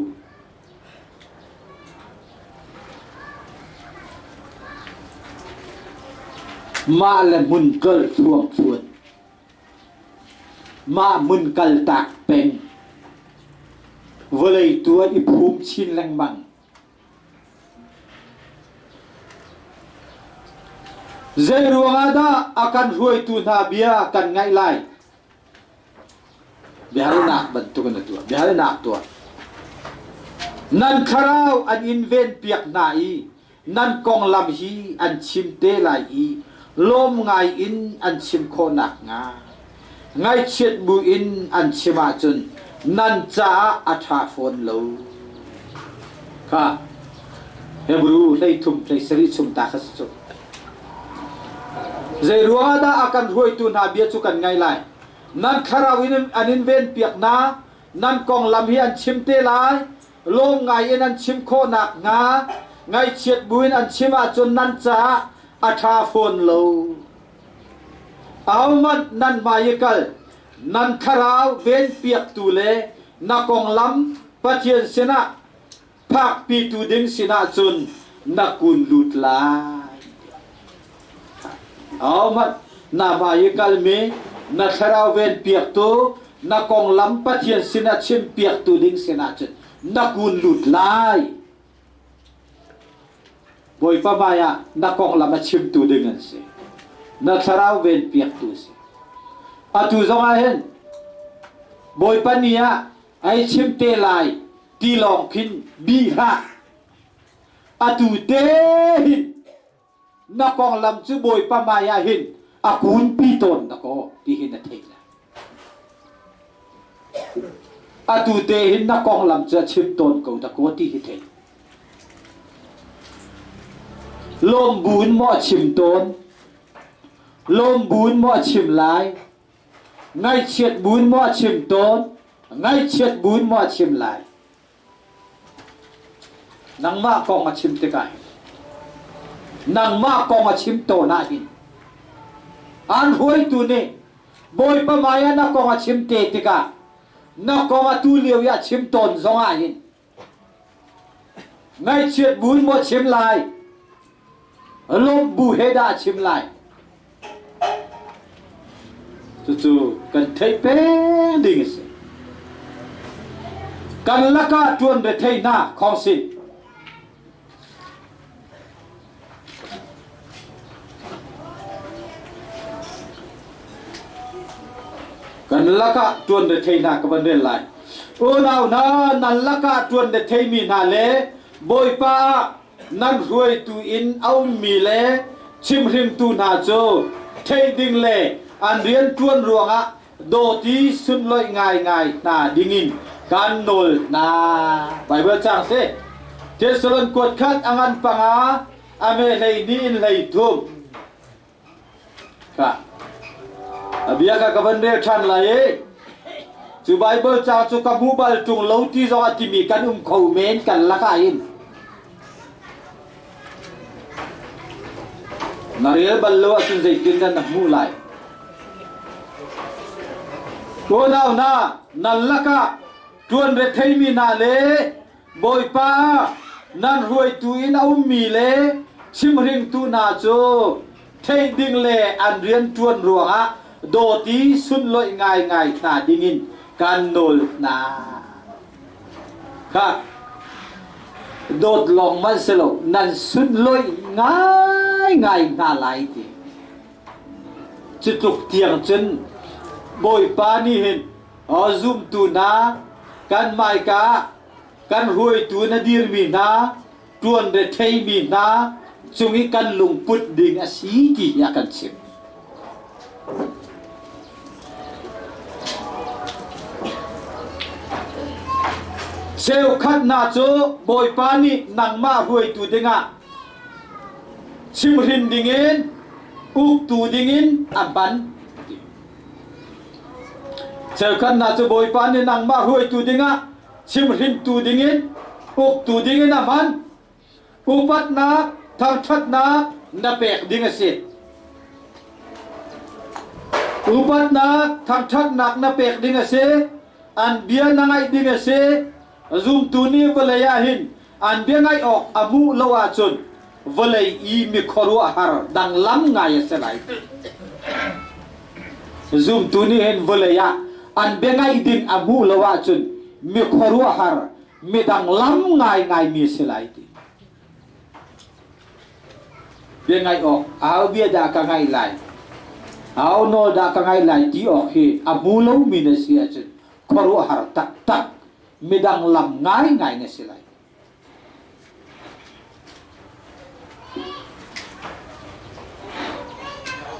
Mah le hmun tlolh thluangthluan. Mah hmun kaltak peng. Vawlei tu ah i phum chin lengmang. Zei ruangah dah a kan hruaitu hna bia kan ngaih lai? Biahalnak bantuk in a tuah. Biahalnak tuah. Nan thlarau an in venpiak hna i nan konglam hi an chim te lai i lawm ngai in an chim khawh nakhnga ngaihchiat bu in an chim ahcun nan caah a ṭha fawn lo. Kha Hebrew 13 hleisarih chung ta kha si cu. Zei ruangah dah a kan hruaitu hna bia cu kan ngaih lai? Nan thlarau in an in venpiak hna, nan konglam hi an chim te lai, lawm ngai in an chim khawh nakhnga ngaihchiat buin an chim ahcun nan caah a ṭha fawn lo. Ahohmanh nan hmai i kal, nan thlarau venpiaktu le na konglam Pathian sinah phakpitu ding sinah cun na kun lut lai. Ahohmanh na hmai i kalmi na thlarau venpiaktu na konglam Pathian sinah chimpiaktu ding sinah cun na kun lut lai. Bawipa hmai ah na konglam a chimtu ding an si. Na thlarau venpiaktu si. Atu zong ah hin. Bawipa ni ah ai chim te lai ti lawng khin bi hlah. Atu te hin na konglam cu Bawipa hmai ah hin a kunpi tawn dakaw ti hi na theih lai. Atu te hin na konglam cu a chim tawn ko dakaw ti hi thei. Lawm buin maw a chim tawn? Lawm buin maw a chim lai? Ngaihchiat buin maw a chim tawn? Ngaihchiat buin maw a chim lai? Nangmah kong a chim tikah hin nangmah kong a chim tawn ah hin an hruaitu nih Bawipa hmai ah na kong a chim te tikah na kong a tu lio i a chim tawn zong ah hin ngaihchiat bu in maw chim lai lawmh bu he dah a chim lai Cucu kan theih peng ding a si. Kan lakah ṭuan rethei hna khawngsin. Kan lakah ṭuan rethei hna ka van rel lai. Unau hna nan lakah ṭuan retheimi hna le Bawipa ah nan hruaitu in a ummi le chimhringtu hna cu theih ding le an rianṭuan ruangah dawti sunloih ngaingai hna dingin kan nawl hna. Baibal cang si. Thessalon kuat khat a ngan panga a me 12 in 13. Ka a bia ka ka van rel ṭhan lai i cu Baibal ca cu ka hmu bal ṭung lo ti zong a timi kan um kho men kan lakah hin na rel bal lo ahcun zeitin dah na hmuh lai Unau hna nan lakah ṭuan retheimi hna le Bawipa nan hruaitu in a ummi le chimhringtu hna cu theih ding le an rianṭuan ruangah dawti sunlawih ngaingai hna dingin kan nawl hna. Kha dawt lawng man si lo nan sunlawih ngaingai hna lai ti. Cu tluk tiang cun Bawipa nih hin zumtu hna kan hmaika kan hruaitu na dirmi hna ṭuan retheimi hna cung i kan lungput ding a si ti hi a kan chimh. Cheukhat hna cu Bawipa nih nangmah hruaitu dingah chimhrin dingin uktu dingin a ban. Cheukhat hna cu Bawipa nih nangmah hruaitu dingah chimhrintu dingin uktu dingin a hman. Upatnak, thangṭhatnak na pek ding a si. Upatnak, thangṭhatnak na pek ding a si. An bia na ngaih ding a si. Zumtu nih vawlei ah hin an bia ngaih awk a hmuh lo ahcun vawlei i mi khuaruahhar danglam ngai a si lai. Zumtu nih hin vawlei ah an bia ngaih ding a hmuh lo ahcun mi khuaruahhar mi danglam ngaingai mi a si lai ti. Bia ngaih awk au bia dah ka ngaih lai au nawl dah ka ngaih lai ti awk hi a hmu lomi na si ahcun khuaruahhar taktak midang lam ngaingai na si lai.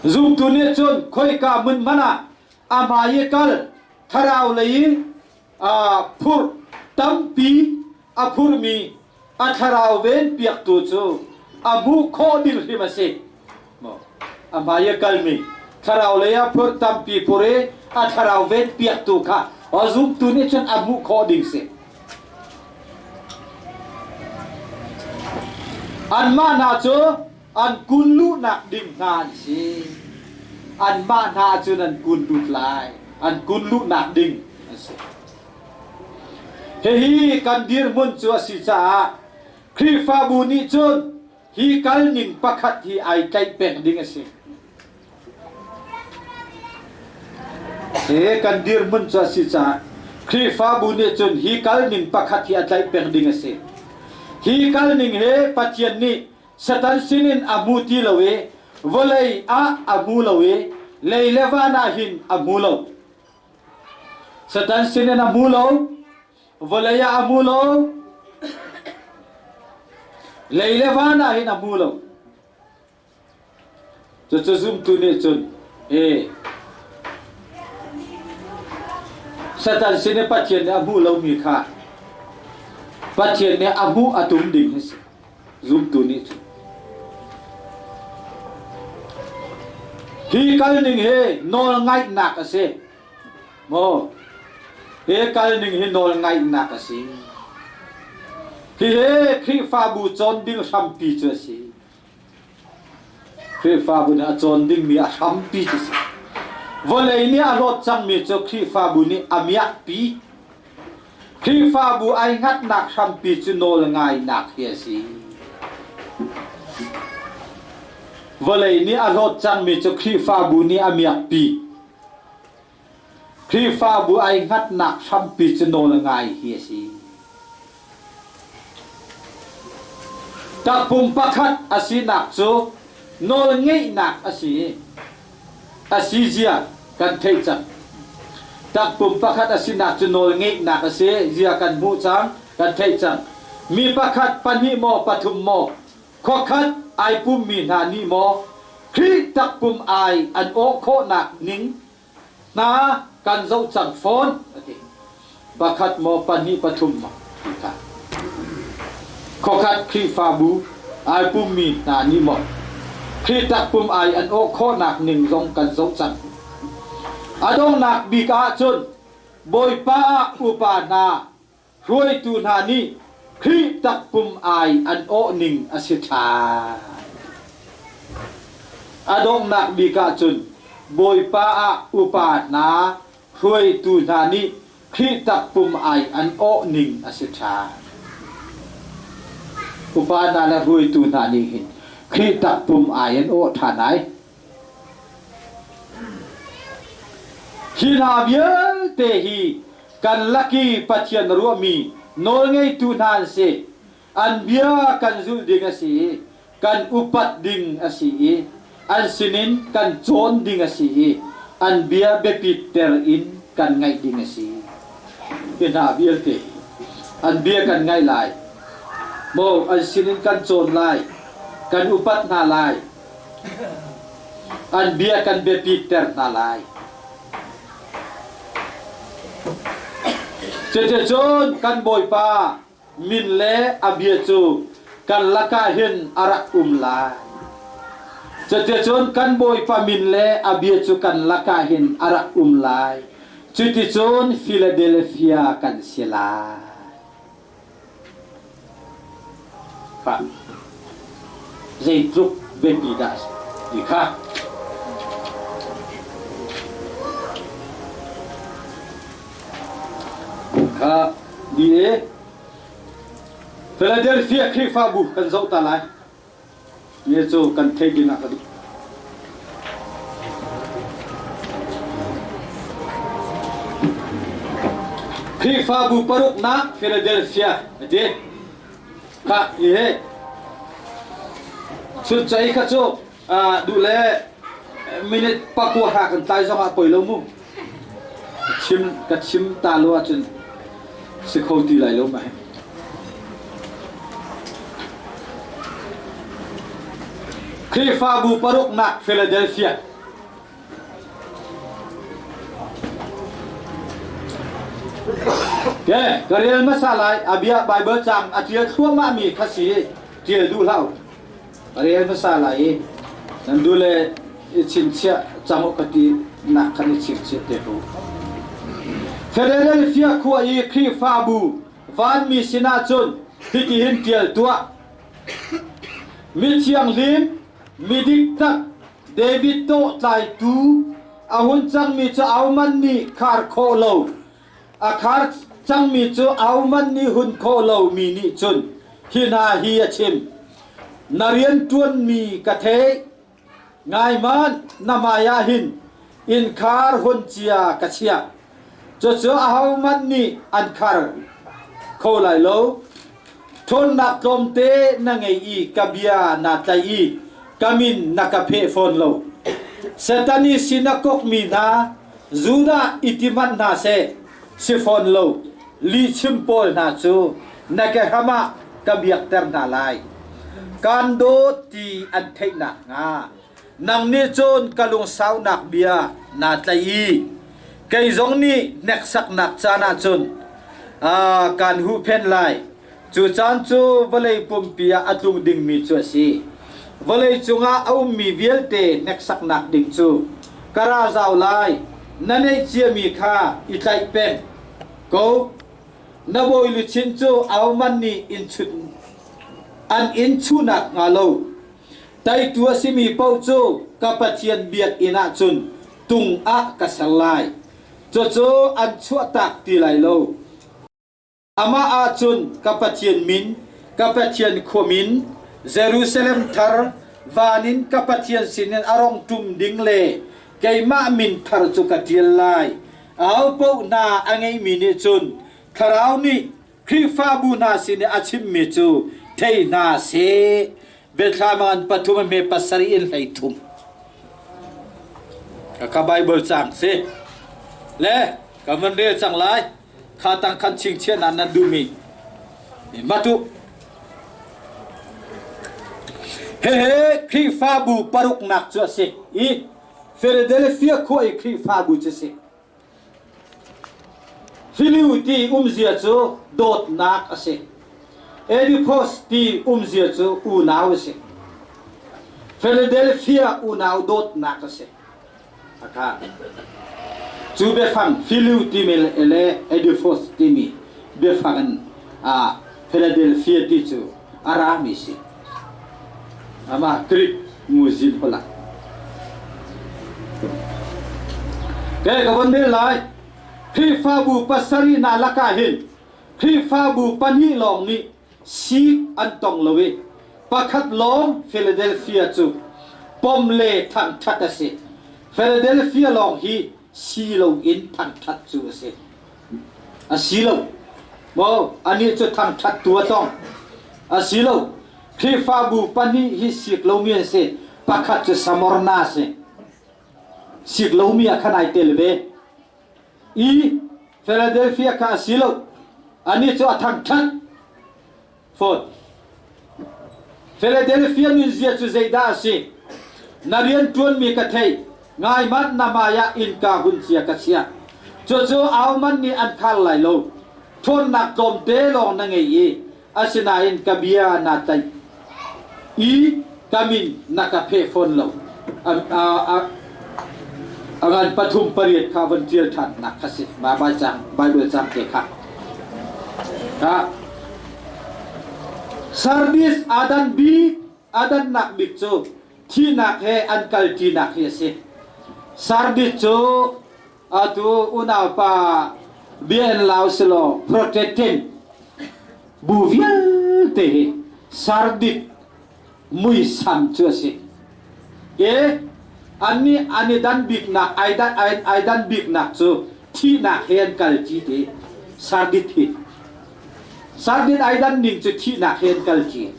Zumtu nih cun khoika hmun hmanh ah a hmai i kal thlarau lei in phurh tampi a phurmi a thlarau ven piaktu cu a hmuh khawh ding hrim a si. A hmai i kalmi thlarau lei ah phur tampi phur i a thlarau ven piaktu kha a zumtu nih cun a hmuh khawh ding si. Anmah hna cu an kun luhnak ding hna an si. Anmah hna cun an kun lut lai. An kun luhnak ding an si. Hihi kan dirhmun cu a si caah Khrihfabu nih cun hi kalning pakhat hi ai tlaih peng ding a si. Hi kan dirhmun cu a si caah Khrihfabu nih cun hi kalning pakhat hi a tlaih peng ding a si. Hi kalning hi Pathian nih Satan sinin a hmu ti lo i vawlei ah a hmu lo i lei le van ah hin a hmu lo. Satan sinin a hmu lo, vawlei ah a hmu lo, lei le van ah hin a hmu lo. Cucu zumtu nih cun e Satan sin i Pathian nih a hmuh lomi kha Pathian nih a hmuh a tum ding hi si. Zumtu nih cun. Hi kal ning hi nawl ngaihnak a si. Maw? Hi kal ning hi nawl ngaihnak a si. Hihi Khrihfabu cawn ding hrampi cu a si. Khrihfabu nih a cawn dingmi a hrampi cu a si. Vawlei nih a hlawt cangmi cu Khrihfabu nih a miakpi. Khrihfabu ai hngatnak hrampi cu nawl ngainak hi a si. Vawlei nih a hlawt cangmi cu Khrihfabu nih a miakpi. Khrihfabu ai hngatnak hrampi cu nawl ngai hi a si. Takpum pakhat a sinak cu nawlngeihnak a si. A si zia kan theih cang. Takpum pakhat a sinak cu nawlngeihnak a si zia kan hmuh cang, kan theih cang. Mi pakhat, pahnih maw, pathum maw, khuakhat ai pummi hna nih maw Khrih takpum ai an awh khawhnak ning hna kan zoh cang fawn a ti. Pakhat maw pahnih pathum maw ti kha. Khuakhat Khrihfabu ai pummi hna nih maw Khrih takpum ai an awh khawhnak ning zong kan zoh cang. A donghnak bik ahcun Bawipa ah upa hna hruaitu hna nih Khrih takpum ai an awh ning a si ṭhan. A donghnak bik ahcun Bawipa ah upa hna hruaitu hna nih Khrih takpum ai an awh ning a si ṭhan. Upa hna le hruaitu hna nih hin Khrih takpum ai an awh ṭhan ai. Hi hna vialte hi kan lak i Pathian ruahmi nawlngeitu hna an si. An bia kan zulh ding a si i kan upat ding a si i an sinin kan cawn ding a si i an bia biapitter in kan ngaih ding a si. Hi hna vialte hi an bia kan ngaih lai. Maw an sinin kan cawn lai, kan upat hna lai, An bia kan biapitter hna lai. Cuticun kan Bawipa min le a bia cu kan lakah hin a rak um lai. Cuticun kan Bawipa min le a bia cu kan lakah hin a rak um lai. Cuticun Philadelphia kan si lai. Kha zeitluk biapi dah a si ti kha kha di e Philadelphia Khrihfabu kan zoh ta lai. Ni cu kan theih ding ah ka duh. Khrihfabu paruknak Philadelphia a ti. Kha hi he chunchai kha cu duh le minute pakua hra kan tlai zong ah poi lo mu. Chim ka chim ta lo ahcun si kho ti lai lo mai. Khrihfabu paruknak Philadelphia. Okay, ka rel hmasa lai a bia Bible cang a tial thluahmah mi kha si tial duh hlah Ka rel hmasa lai i nan duh le i chinchiah cang u ka ti nak khan i chingchiah te ko. Philadelphia khua i Khrihfabu vanmi sinah cun hitihin ṭial tuah. Mi thianghlim, mi dik tak, David tawh tlaitu a hun cangmi cu ahohmanh nih khar khawh lo, a khar cangmi cu ahohmanh nih hun khawh lomi nih cun hi hna hi a chim. Na rianṭuanmi ka theih. Ngai hmanh, na hmaiah hin innkhar hun cia ka chiah. Cucu ahohmanh nih an khar kho lai lo. Ṭhawnnak tlawmte na ngei i ka bia naa tlaih i ka min na ka pheh fawn lo. Satan i sinakok mi hna Judah i ti hmanh hna seh. si fawn lo lihchim pawl hna cu na kehram ah ka biakter hna lai. Kaan dawt ti an theih nakhnga nang nih cun ka lungsaunak bia naa tlaih i kei zong nih hneksaknak caan ah cun kaan huhphenh lai. Cu caan cu vawlei pumpi ah a tlung dingmi cu a si. Vawlei cungah a ummi vialte hneksaknak ding cu ka ra zau lai. Na neih ciami kha i tlaih peng ko. Na bawi luchin cu ahohmanh nih an in chuh nakhnga lo teitu a simi paoh cu ka Pathian biakinn ah cun tung ah ka ser lai. Cucu an chuahtak ti lai lo. Amah ahcun ka Pathian min, ka Pathian khua min, Jerusalem thar, van in ka Pathian sinin a rong ṭum ding le keimah min thar cu ka ṭial lai. Ahopaoh hna a ngeimi nih cun Thlarau nih Khrihfabu hna sin i a chimmi cu thei hna seh. Biathlam ngan pathum a hme pasarih in 13. Ka Bible cang si. Le ka van rel cang lai. Kha tang khan chingchiah nan duhmi matu hehe Khrihfabu paruknak cu a si i Philadelphia khua i Khrihfabu cu a si. Philiu ti umzia cu dawtnak a si. Oedipus ti umzia cu unau a si. Philadelphia unau dawtnak a si. A Cu biafang Phileu timi le Ediphos timi biafang in Philadelphia ti cu a rami si. Amah Greek muzin holh ah. Ke ka von rel lai. Khrihfabu pasarih hna lakah hin Khrihfabu pahnih lawng nih sik an tong lo i pakhat lawng Philadelphia cu pom le thangṭhat a si. Philadelphia lawng hi si loin thangṭhat cu a si. A si lo. Maw anih cu thangṭhat tu a tong. A si lo. Khrihfabu pahnih hi sik lomi an si. Pakhat cu Samorna a si. Sik lomi ah khan ai tel ve. I Philadelphia kha a si lo. Anih cu a thangṭhat. Fawn. Philadelphia nunzia cu zeidah a si? Na rian ṭuanmi ka theih. Ngai hmanh na hmai ah innka hun cia ka chiah. Cucu ahohmanh nih an khar lai lo. Ṭhawnnak tlawmte lawng na ngei i asinain ka bia naa tlaih i ka min na ka pheh fawn lo. A ngan pathum pariat kha von ṭial ṭhan nak kha si. Baibal cang, Bible cang te kha. Ka Sardis adan bik adannak bik cu thihnak he an kalṭinak hi a si. Sardis cu atu unaupa bia in lau silaw Protestant bu vialte hi Sardis muisam cu a si. E annih an i dan biknak ai dan ai dan biknak cu thihnak he an kalṭi ti Sardis hi. Sardis ai dan ning cu thihnak he an kalṭi.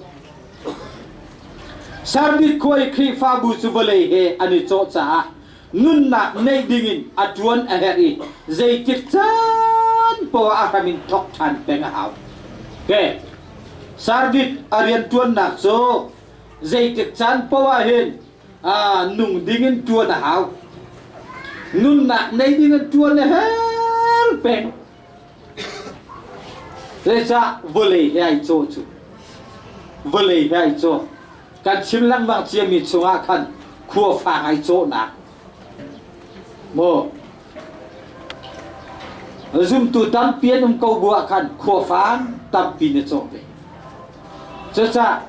Sardis khua i Khrihfabu cu vawlei he an i cawh caah nunnak neih dingin a ṭuan a herh i zeitik caan poah a hram in thawk ṭhan peng a hau. Okay. Sardis a rianṭuannak cu zeitik caan poah hin nung dingin ṭuan a hau. Nunnak nei dingin ṭuan a herh peng. Zeicah vawlei he ai cawh cu? Vawlei he ai cawh. Kan chim lengmang ciami chungah khan khua fang ai cawhnak. Maw? Zumtu tampi an um ko bu ah khan khua fang tampi na cawh ve. Cucaah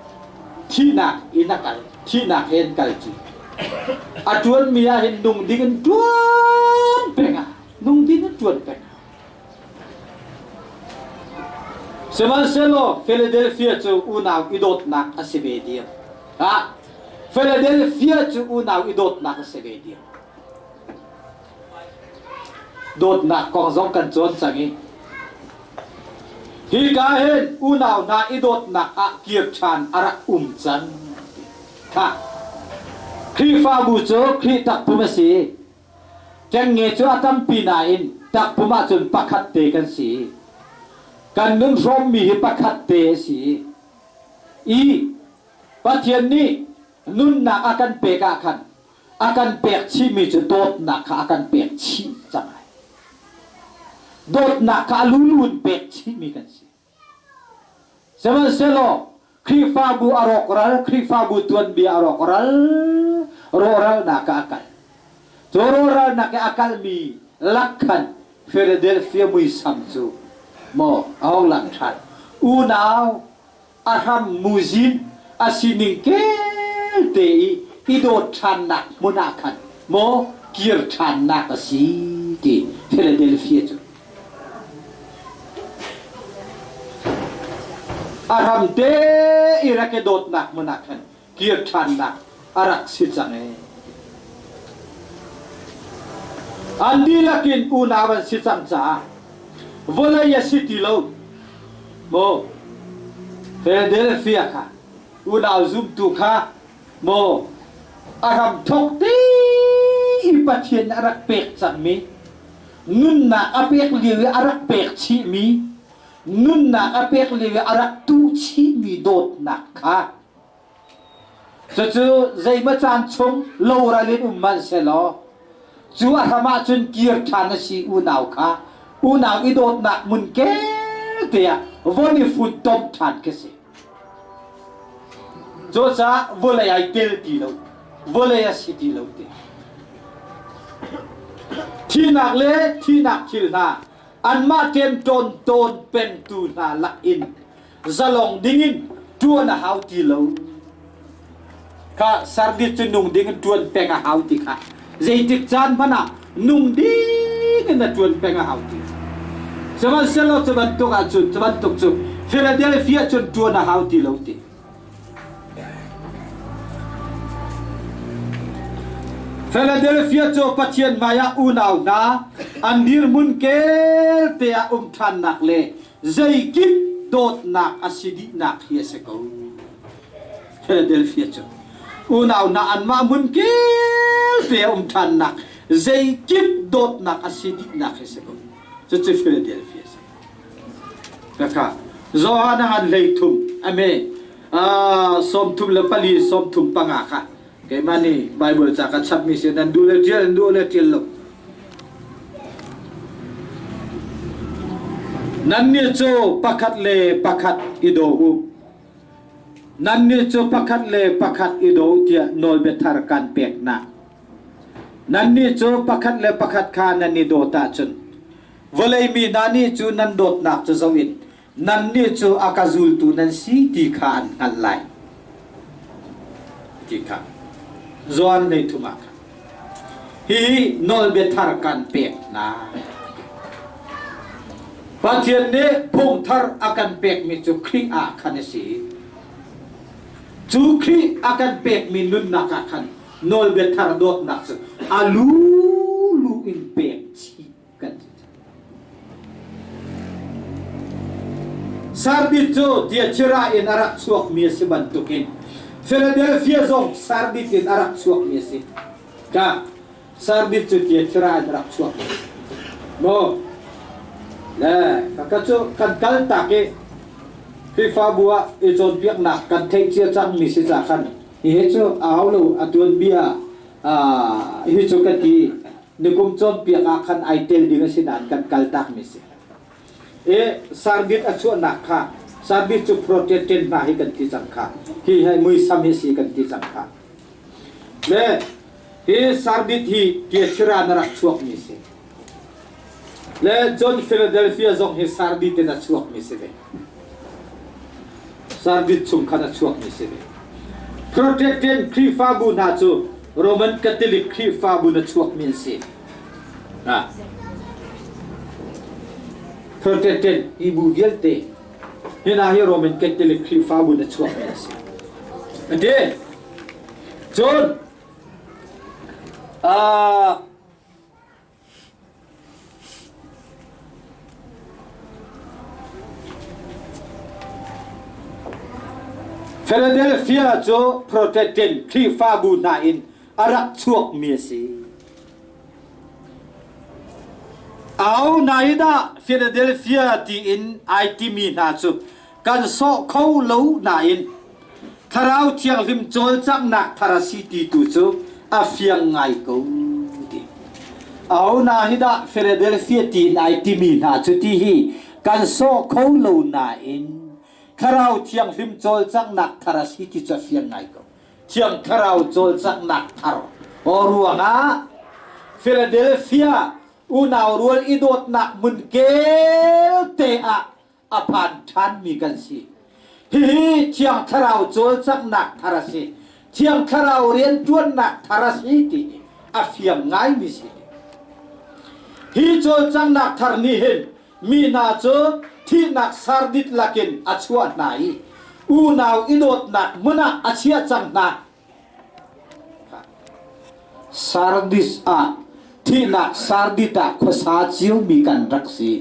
thihnak in a kal, thihnak he an kal cu. A ṭuanmi ah hin nung ding in ṭuan peng ah, nung ding in ṭuan peng. Sihmanhsehlaw Philadelphia cu unau i dawtnak a si ve diam. Ah, Philadelphia cu unau i dawtnak a si ve diam. Dawtnak kong zong kan cawn cang i hika hin unau hna i dawtnak ah kir ṭhan a rak um cang. Khah. Khrihfabu cu Khrih takpum a si. Ṭengnge cu a tampi nain Takpum ahcun pakhat te kan si. Kan nun hrawmmi hi pakhat te a si. I Pathian nih nunnak a kan pek ah khan a kan pek chihmi cu dawtnak kha a kan pek chih cang ai. Dawtnak kha a lulu in pek chihmi kan si. Sihmanhsehlaw Khrihfabu a rawkral, Khrihfabu tuanbia a rawkral, rawhralnak ah a kal. Cu rawhralnak i a kalmi lak khan Philadelphia muisam cu maw a hung lang ṭhan. Unau a hram muzin a sining kelte i i dawt ṭhannak hmun ah khan maw kir ṭhannak a si ti Philadelphia cu. A ram te i rak i dawtnak hmun ah khan kir ṭhannak a rak si cang ee. An dihlak in unau an si cang caah vawlei a si ti lo. Maw Philadelphia kha unau zumtu kha maw a ram thawk te i Pathian a rak pek cangmi nunnak a pek lio i a rak pek chihmi nunnak a pek lio i a rak tuh chihmi dawtnak kha cucu zeimaw caan chung loral in um hmanhsehlaw cu a hram ahcun kir ṭhan a si unau kha unau i dawtnak mun kel te ah von i funtom ṭhan khi si. Cucaah vawlei ai tel ti lo, vawlei a si ti lo ti. Thihnak le thihnak thil hna anmah ṭemṭawn tawn pengtu hna lak in zalong dingin ṭuan a hau ti lo. Kha sardis cu nung ding in ṭuan peng a hau ti kha zeitik caan hmanh ah nung ding in a ṭuan peng a hau ti. Sihmanhsehlaw cu bantuk ahcun cu bantuk cu Philadelphia cun ṭuan a hau ti lo ti. Philadelphia cu Pathian hmaiah unau hna an dirhmun kel te ah um ṭhannak le zeikip dawtnak a si dihnak hi a si ko. Philadelphia cu unau hna anmah hmun kilte a um ṭhannak zeikip dawtnak a si dihnak hi si ko. Cucu Philadelphia si. Kaka Johan a ngan hlei thum ame 34 35 kha keimah nih Bible ca ka chapmi si nan duh le ṭial nan duh le ṭial lo. Nannih cu pakhat le pakhat i daw u. Nannih cu pakhat le pakhat i daw tiah nawlbia thar kan pek hna. Nannih cu pakhat le pakhat kha nan i dawt ahcun vawlei mi hna nih cu nan dawtnak cu zoh in nannih cu a ka zultu nan si ti kha an hngalh lai. Ti kha Johan lei thum ah khan Hihi nawlbia thar kan pek hna. Pathian nih phung thar a kan pekmi cu Khrih ah khan a si. Cu Khrih a kan pekmi nunnak ah khan nawlbia thar dawtnak cu a lulu in pek chih kan si. Sardis cu Thyatira in a rak chuakmi a si bantukin Philadelphia zong Sardis in a rak chuakmi a si. Ka Sardis cu Thyatira in a rak chuakmi a si. Maw? Le ka cu kan kal tak i Khrihfabu ah i cawnpiaknak kan theih cia cangmi si ca khan hihi cu a hau lo a tuanbia hi cu ka ti nikum cawnpiak ah khan ai tel ding a si nain kan kaltakmi si. E Sardis a chuahnak kha Sardis cu Protestant hna hi kan ti cang kha. Hi hi muisam hi si kan ti cang kha. Le hi Sardis hi Thyatira na rak chuakmi si. Le John Philadelphia zong hi Sardis in a chuakmi si ve. Sardis chung khan a chuakmi si ve. Protestant Khrihfabu hna cu Roman Catholic Khrihfabu na chuakmi an si. Ha. Protestant hi bu vialte hi hna hi Roman Catholic Khrihfabu na chuakmi an si. Ati. Cun uh, Philadelphia cu Protestant Khrihfabu hna in a rak chuakmi a si. Au nai dah Philadelphia tiin ai timi hna cu kan sawh kho lo nain Thlarau Thianghlim cawlcanghnak thar a si ti tu cu a fiang ngai ko ti. Au na hi dah Philadelphia tiin ai timi hna cu ti hi kan sawh kho lo nain Thlarau Thianghlim cawlcanghnak thar a si ti cu a fiang ngai ko. Thiang Thlarau cawlcanghnak thar aw ruangah Philadelphia unau rual i dawtnak hmun kelte ah a phan ṭhanmi kan si. Hihi Thiang Thlarau cawlcanghnak thar a si. Thiang Thlarau rianṭuannak thar a si ti hi a fiang ngaimi si. Hi cawlcanghnak thar nih hin mi hna cu thihnak sardit lakin a chuah hna i unau i dawtnak hmun ah a chiah cang hna. Sardis ah thihnak sardit ah khuasa ciomi kan rak si.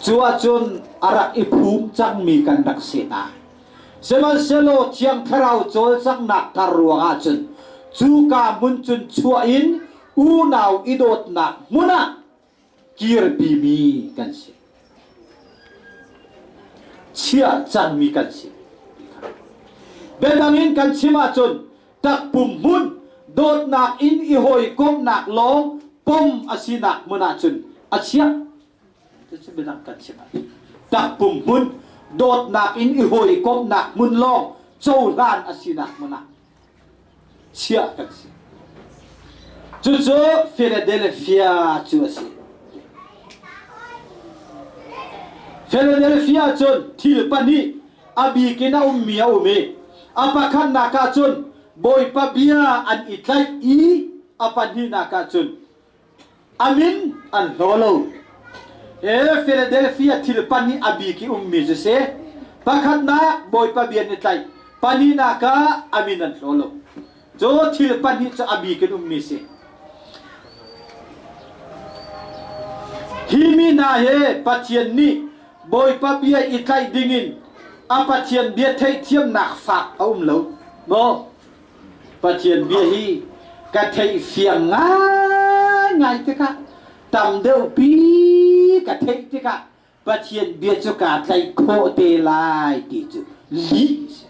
Cu ahcun a rak i phum cangmi kan rak si hna. Sihmanhsehlaw Thiang Thlarau cawlcanghnak thar ruangah cun cuka hmun cun chuah in unau i dawtnak hmun ah kirpimi kan si. Chiah cangmi kan si. Biadang in kan chim ahcun takpum hmun dawtnak in i hawikomhnak lawng pom a sinak hmun ahcun a chiah. Cucu biadang kan chim ahcun takpum hmun dawtnak in i hawikomhnak hmun lawng cohlan a sinak hmun ah chiah kan si. Cucu Philadelphia cu a si. Philadelphia cun thil pahnih a bik in a ummi a um i a pakhatnak ah cun Bawipa bia an i tlaih i a pahnihnak ah cun A min an hlaw lo. He Philadelphia thil pahnih a bik i ummi cu si. Pakhatnak Bawipa bia an i tlaih. Pahnihnak ah a min an hlaw lo. Cu thil pahnih cu a bik in ummi si. Hi mi hna hi Pathian nih Bawipa bia i tlaih dingin a Pathian bia theihthiamnak fak a um lo. Maw? Pathian bia hi ka theih fiang ngaingai tikah tam deuhpi ka theih tikah Pathian bia cu kaa tlaih khawh te lai ti cu lih a si.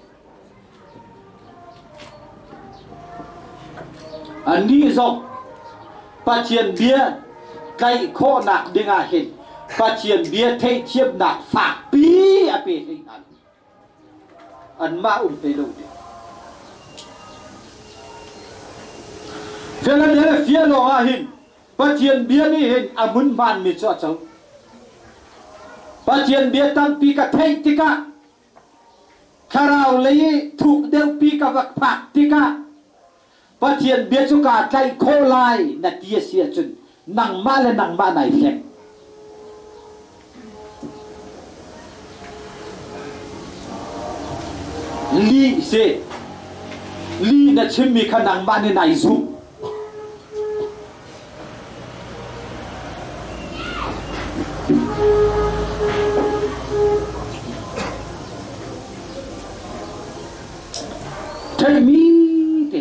Annih zong Pathian bia tlaih khawhnak dingah hin Pathian bia theihthiamnak fakpi a pe hlei hna lo. Anmah um te lo ding. Philadelphia lawng ah hin Pathian bia nih hin a hmun hmaanmi cu a co. Pathian bia tampi ka theih tikah thlarau lei i thuk deuhpi ka va phak tikah Pathian bia cu kaa tlaih khawh lai na ti a si ahcun nangmah le nangmah nai hleng. Lih si. Lih na chimmi kha nangmah nih nai zumh. Theihmi te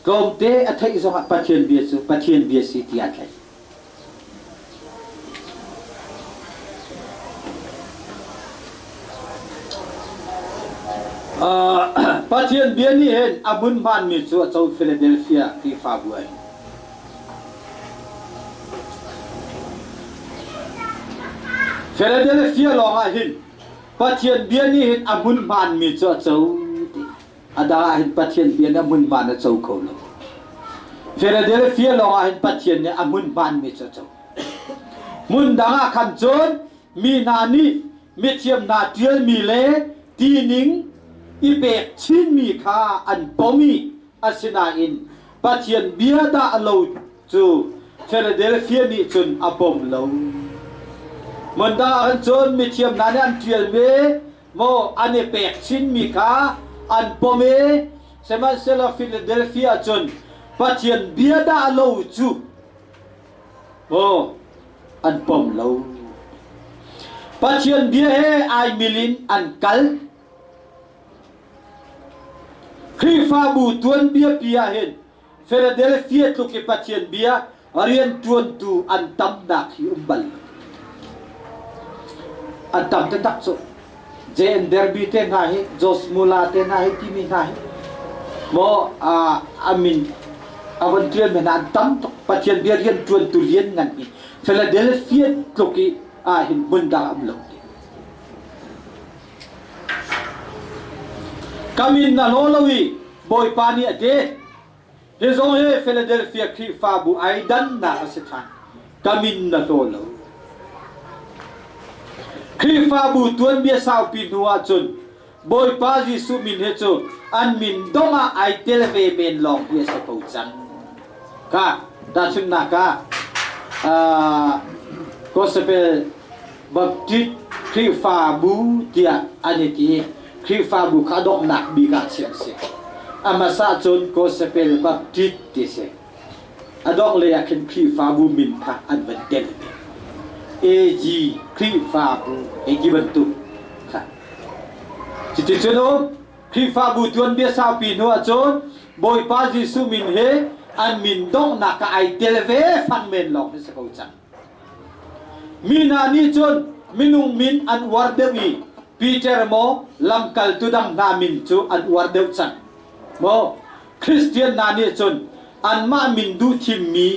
tlawmte a theih zongah Pathian bia cu Pathian bia si tiah a theih. Pathian bia nih hin a hmun hmaanmi cu a co Philadelphia Khrihfabu ah hin. Philadelphia lawngah hin Pathian bia nih hin a hmun hmaanmi cu a co ti. A dang ah hin Pathian bia nih a hmun hmaan a co kho lo. Philadelphia lawng ah hin Pathian nih a hmun hmaanmi cu a co. Hmun dang ah khan cun mi hna nih mithiam hna ṭialmi le tining i pek chinmi kha an pom i asinain Pathian bia dah lo cu Philadelphia nih cun a pom lo. Hmun dang ah khan cun mithiam hna nih an ṭialmi maw an i pek chinmi kha an pom i sihmanhsehlaw Philadelphia cun Pathian bia dah lo cu maw an pom lo. Pathian bia he ai mil in an kal. Khrihfabu tuanbia pi ah hin Philadelphia tluk i Pathian bia Rianṭuantu an tamnak hi um bal lo. An tam taktak cu. J.N. Derby te hna hi, Josh Mula te hna hi timi hna hi maw a min a von ṭial mi hna an tam tuk. Pathian bia rianṭuantu lian ngan hi Philadelphia tluk i ah hin hmun dang a um lo. Ka min na hlaw lo i Bawipa nih a ti. Hi zong hi Philadelphia Khrihfabu ai dannak a si ṭhan. Ka min na hlaw lo. Khrihfabu tuanbia saupi hnu ahcun Bawipa Jesuh min hi cu an min dong ah ai tel ve men lawng hi a si ko cang. Ka tahchunhnak ah Gospel Baptist Khrihfabu tiah an i ti. Khrihfabu kha donghnak bik ah chiah a si. A hmasa cun Gospel Baptist ti a si. A dongh lei ah khin Khrihfabu min kha an van tel ve. AG Khrihfabu hei ti bantuk kha. Cuticun um Khrihfabu tuanbia saupi hnu ahcun Bawipa Jesuh min he an min donghnak ah ai tel ve fang men lawng hi si ko cang. Mi hna nih cun minung min an uar deuh i Peter maw lamkaltu dang hna min cu an uar deuh cang. Maw Christian hna nih cun anmah min duh thimmi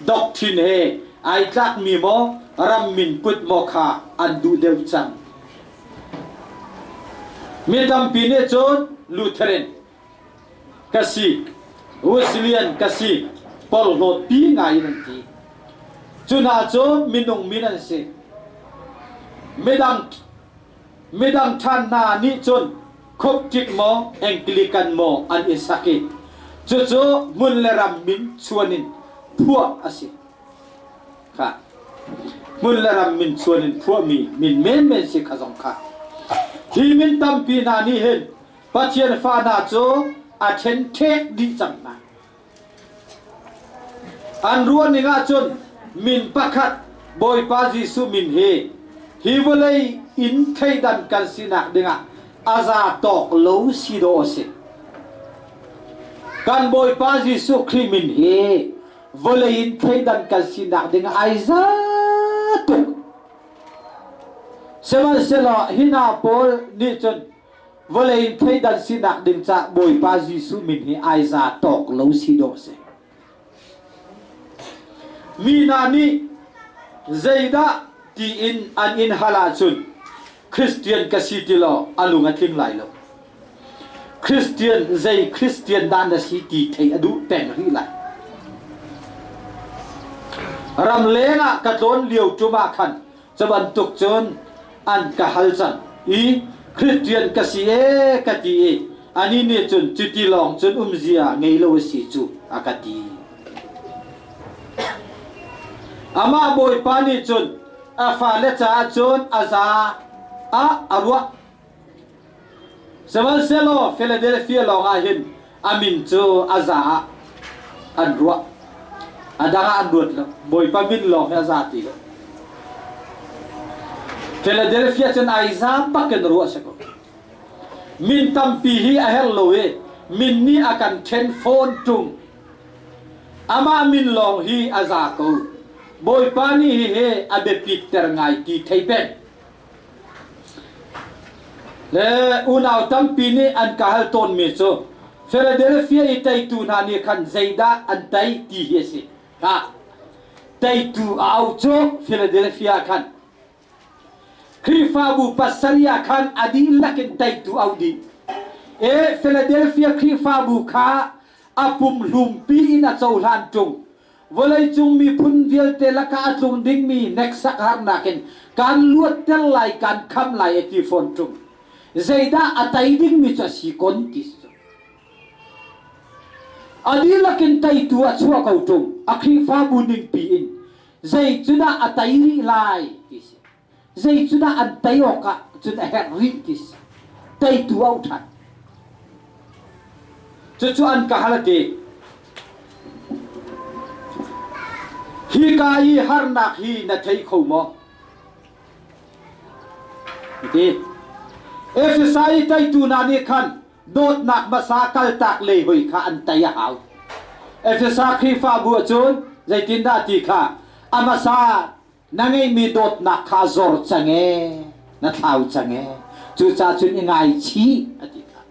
doctrine he ai tlakmi maw ram min put maw kha an duh deuh cang. Mi tampi nih cun Lutheran ka si, Wesleyan ka si, porhlawt pi ngai in an ti. Cu hna cu minung min an si. Midang midang ṭhan hna nih cun Coptic maw Anglican maw an i sak i cucu hmun le ram min chuan in phuah a si. Kha hmun le ram min chuan in phuahmi min menmen si kha zong kha. Hi min tampi hna nih hin Pathian fa hna cu a ṭhenṭhek dih cang hna. An ruahning ahcun min pakhat Bawipa Jesuh min hi hi vawlei in thleidan kan sinak dingah a za tawk lo si dawh a si. Kan Bawipa Jesuh Khrih min hi vawlei in thleidan kan sinak dingah ai za tuk. Sihmanhsehlaw hi hna pawl nih cun vawlei in thleidan sinak ding cah Bawipa Jesuh min hi ai za tawk lo si dawh si. Mi hna nih zeidah tiin an in hal ahcun Christian ka si ti law a lung a tling lai lo. Christian zei Christian dah na si ti theih a duh peng rih lai. Ramleng ah ka tlawn lio ṭum ah khan Cu bantuk cun an ka hal cang i Christian ka si ee ka ti i anih nih cun cuti lawng cun umzia ngei lo a si cu a ka ti. Amah Bawipa nih cun a fale caah cun a za ah a ruah. Sihmanhsehlaw Philadelphia lawngah hin a min cu a za ah an ruah. A dang ah an ruat lo. Bawipa min lawng hi a za ti lo. Philadelphia cun ai za bak in ruah si ko. Min tampi hi a herh lo i min nih a kan ṭhen fawn ṭung. Amah min lawng hi a za ko. Bawipa nih hihi a biapit ter ngai ti thei peng. Le unau tampi nih an ka hal tawnmi cu Philadelphia i teitu hna nih khan zeidah an tei ti hi a si. Khah, teitu a auh cu Philadelphia khan Khrihfabu pasarih ah khan a dihlak in teitu auh dih. E Philadelphia Khrihfabu kha a pumhlumpi in a cohlan ṭung. Vawleicung miphun vialte lakah a tlung dingmi hneksak harnak in kaan luatter lai, kaan khamh lai a ti fawn ṭung. Zeidah a tei dingmi cu a si kon ti si cu. A dihlak in teitu a chuah ko ṭung, a Khrihfabu ningpi in. Zei cu dah a tei rih lai ti si. Zei cu dah an tei awkah cun a herh rih ti si. Teitu a um ṭhan. Cucu an ka hal a ti. Hika i harnak hi na thei kho maw? A ti. Efesa i teitu hna nih khan dawtnak hmasa kaltak lei hoi kha an tei a hau. Efesa Khrihfabu ah cun. Zeitindah ti kha a hmasa na ngeihmi dawtnak kha zor cang ee, na thlau cang ee. Cucaah cun i ngaichih a ti kha.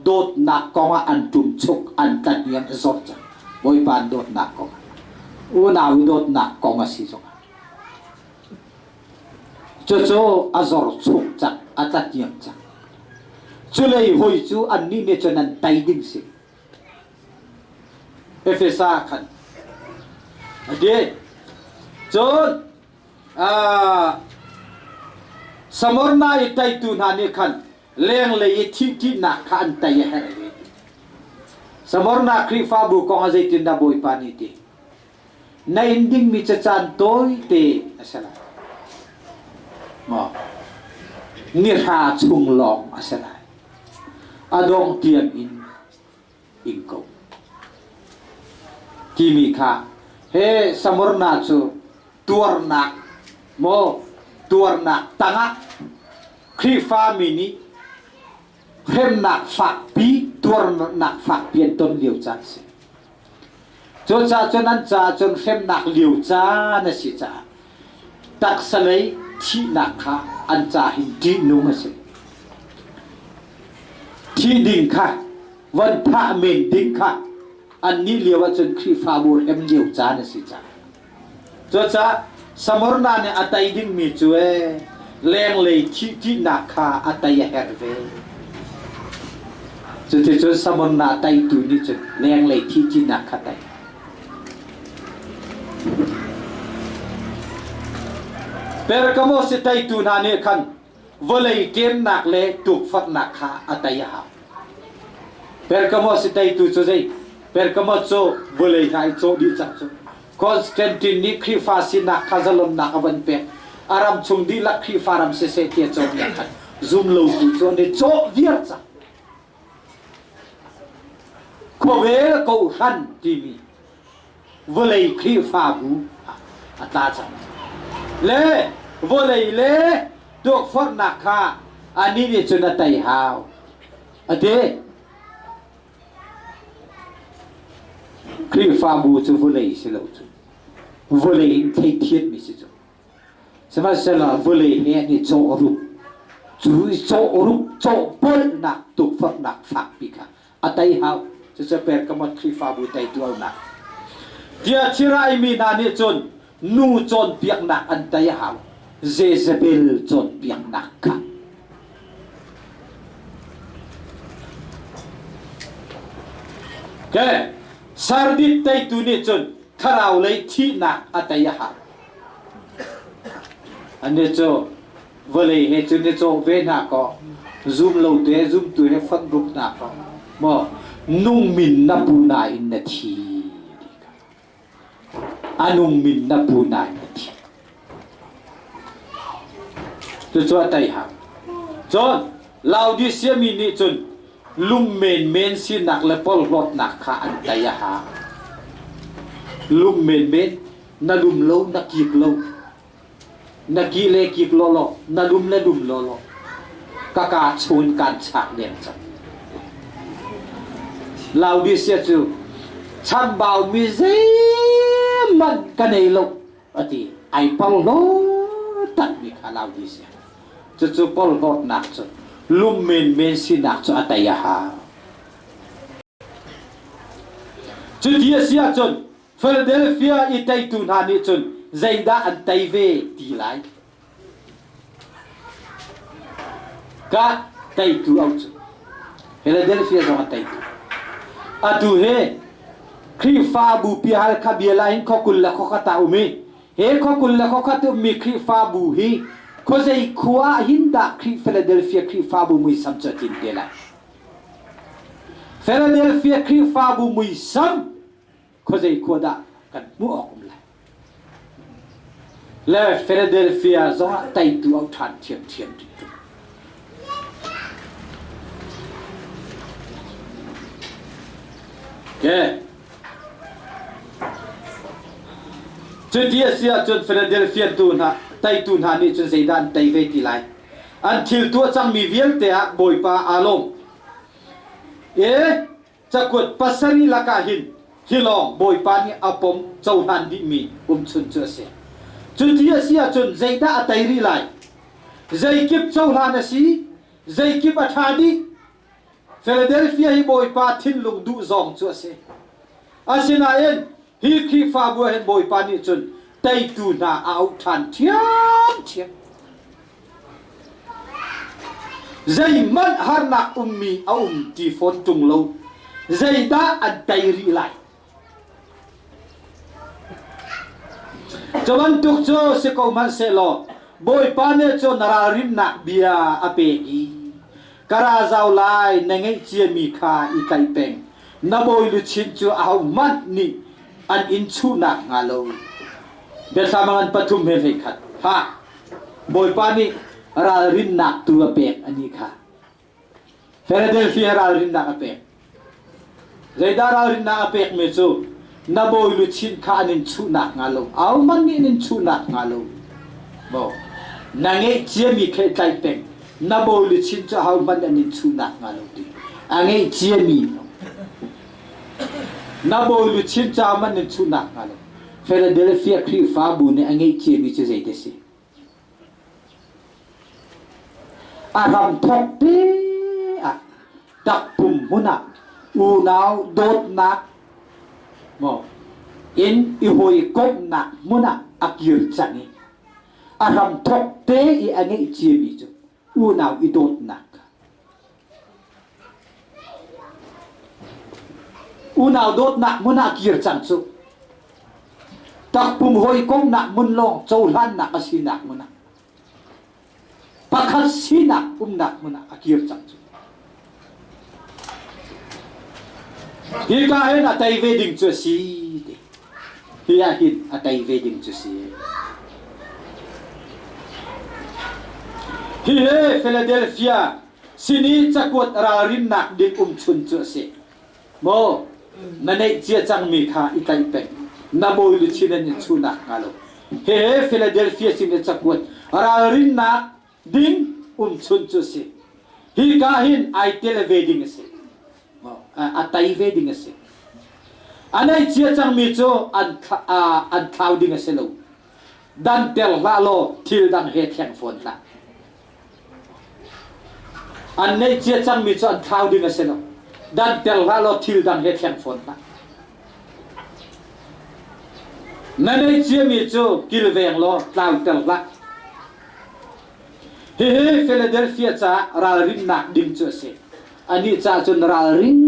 Dawtnak kongah an ṭumchuk, an tlahniam a zor cang. Bawipa an dawtnak kongah. Unau dawtnak kong a si zongah. Cucu a zor chuk cang, a tlahniam cang. Culei hoi cu annih nih cun an tei ding si. Efesa khan a ti. Cun Smyrna i teitu hna nih khan lenglei i thihṭihnak kha an tei a herh ve. Smyrna Khrihfabu kong ah zeitindah Bawipa nih ti? Na in dingmi cacaan tawite a si lai. Maw? Nihra chung lawng a si lai. A dongh tiang in ing ko. Timi kha he Smyrna cu tuarnak maw tuarnak tangah Khrihfami nih hremnak fakpi tuarnak fakpi an ton lio caan a si. Cucaah cun an caah cun hremnak lio caan a si caah taksa lei thihnak kha an ca hin ṭihnung a si. Thih ding kha von thah men ding kha annih lio ahcun Khrihfabu hrem lio caan a si caah. Cucaah Smyrna nih a tei dingmi cu ee lenglei thih ṭihnak kha a tei a herh ve. Cuticun Smyrna teitu nih cun lenglei thih ṭihnak kha tei. Pergamos i teitu hna nih khan vawlei ṭemnak le tukforhnak kha a tei a hau. Pergamos i teitu cu zei? Pergamos cu vawlei hna i cawh dih cang cu. Constantine nih Khrihfa sinak kha zalonnak a van pek. A ram chung dihlak Khrihfa ram siseh ti a cawnpiak khan zumlotu cu an i cawh viar cang. Khuavel kawhhran timi vawlei Khrihfabu a tla cang. Le vawlei le tukforhnak kha anih nih cun a tei hau. A ti. Khrihfabu cu vawlei si lo cu. Vawlei in theithianmi si cu. Sihmanhsehlaw vawlei he an i cawh rup. Cu i cawh rup cawhpolhnak tukforhnak fakpi kha a tei hau. Cucu Pergamon Khrihfabu teitu aunak. Tiatira mi hna nih cun nu cawnpiaknak an tei a hau. Jezebel cawnpiaknak kha. Okay. Sardit teitu nih cun thlarau lei thihnak a tei a hau. Annih cu vawlei he cun i cawh ve hna kaw zum lo te zumtu he fonh ruk hna kaw maw nung min na pu nain na thi ti kha a nung min na pu nain na thi cucu a tei hau cun Laodicea mi nih cun lung menmen sinak le porhlawtnak kha an tei a hau lung menmen na lum lo na kik lo na ki le kik lawlaw na lum le lum lawlaw ka ka chun kan chak deng cang Laodicea cu chambau mi zeihmanh ka nei lo ati ai porhlaw tak mi kha Laodicea cucu porhlawtnak cu lum menmen sinak cu a tei a hau cuti a si ahcun Philadelphia i teitu hna nih cun zeidah an tei ve ti lai? Ka teitu au cu. Philadelphia zong a teitu. Atu he Khrihfabu pi Halkha bial ah hin khua 20 le khua khat ah um i he khua 20 le khua khat ummi Khrihfabu hi khuazei khua ah hin dah Khrih Philadelphia Khrihfabu muisam cu a tlin te lai? Philadelphia Khrihfabu muisam khuazei khua dah kan hmuh awk um lai le Philadelphia zongah teitu au ṭhan ṭhiamṭhiam rih ṭung. Okay. Cuti a si ahcun Philadelphia tu hna teitu hna nih cun zeidah an tei ve ti lai? An thil tuah cangmi vialte ah Bawipa aa lawm. E cakuat pasarih lakah hin Hi lawng Bawipa nih a pom cohlan dihmi umchun cu a si. Cuti a si ahcun zeidah a tei rih lai? Zeikip cohlan a si, zeikip a ṭha dih. Philadelphia hi Bawipa thinlung duh zawng cu a si. Asinain hi Khrihfabu ah hin Bawipa nih cun teitu hna a auh ṭhan ṭhiamṭhiam. Zeihmanh harnak ummi a um ti fawn ṭung lo. Zeidah an tei rih lai? Cu bantuk cu si ko hmanhsehlaw Bawipa nih cun ralrinnak bia a pek i ka ra zau lai na ngeih ciami kha i tlaih peng. Na bawi luchin cu ahohmanh nih an in chuh nakhnga lo. Biathlam a ngan pathum he 11. Ha! Bawipa nih ralrinnak tu a pek ani kha. Philadelphia ralrinnak a pek. Zeidah ralrinnak a pekmi cu na bawi luchin kha an in chuh nakhnga lo, ahohmanh nih an in chuh nakhnga lo. Maw na ngeih ciami kha i tlaih peng. Na bawi luchin cu ahohmanh an in chuh nakhnga lo ti. A ngeih ciami na bawi luchin cu ahohmanh an chuh nakhnga lo. Philadelphia Khrihfabu nih a ngeih ciami cu zei ti si? A hramthawk te ah takpum hmun ah unau dawtnak maw in i hawikomhnak hmun ah a kir cang i a hramthawk te i a ngeih ciami cu unau i dawtnak kha Unau dawtnak hmun ah kir cang cu. Takpum hawikomhnak hmun lawng cohlannak a sinak hmun ah pakhat sinak umnak hmun ah a kir cang cu. Hika hin a tei ve ding cu a si ti. Hi ah hin a tei ve ding cu si. Hihi Philadelphia sin i cakuat ralrinnak ding umchun cu a si. Maw na neih cia cangmi kha i tlaih peng. Na bawi luchin an in chuh nakhnga lo. Hihi Philadelphia sin i cakuat ralrinnak ding umchun cu a si. Hika hin ai tel ve ding a si. A tei ve ding a si. A neih cia cangmi cu an an thlau ding a si lo. Danter hlah law thil dang he thleng fawn hlah. An neih cia cangmi cu an thlau ding a si lo. Danter hlah law thil dang he thleng fawn hlah. Na neih ciami cu kilveng law tlauter hlah. Hihi Philadelphia caah ralrinnak ding cu a si. Anih caah cun ralring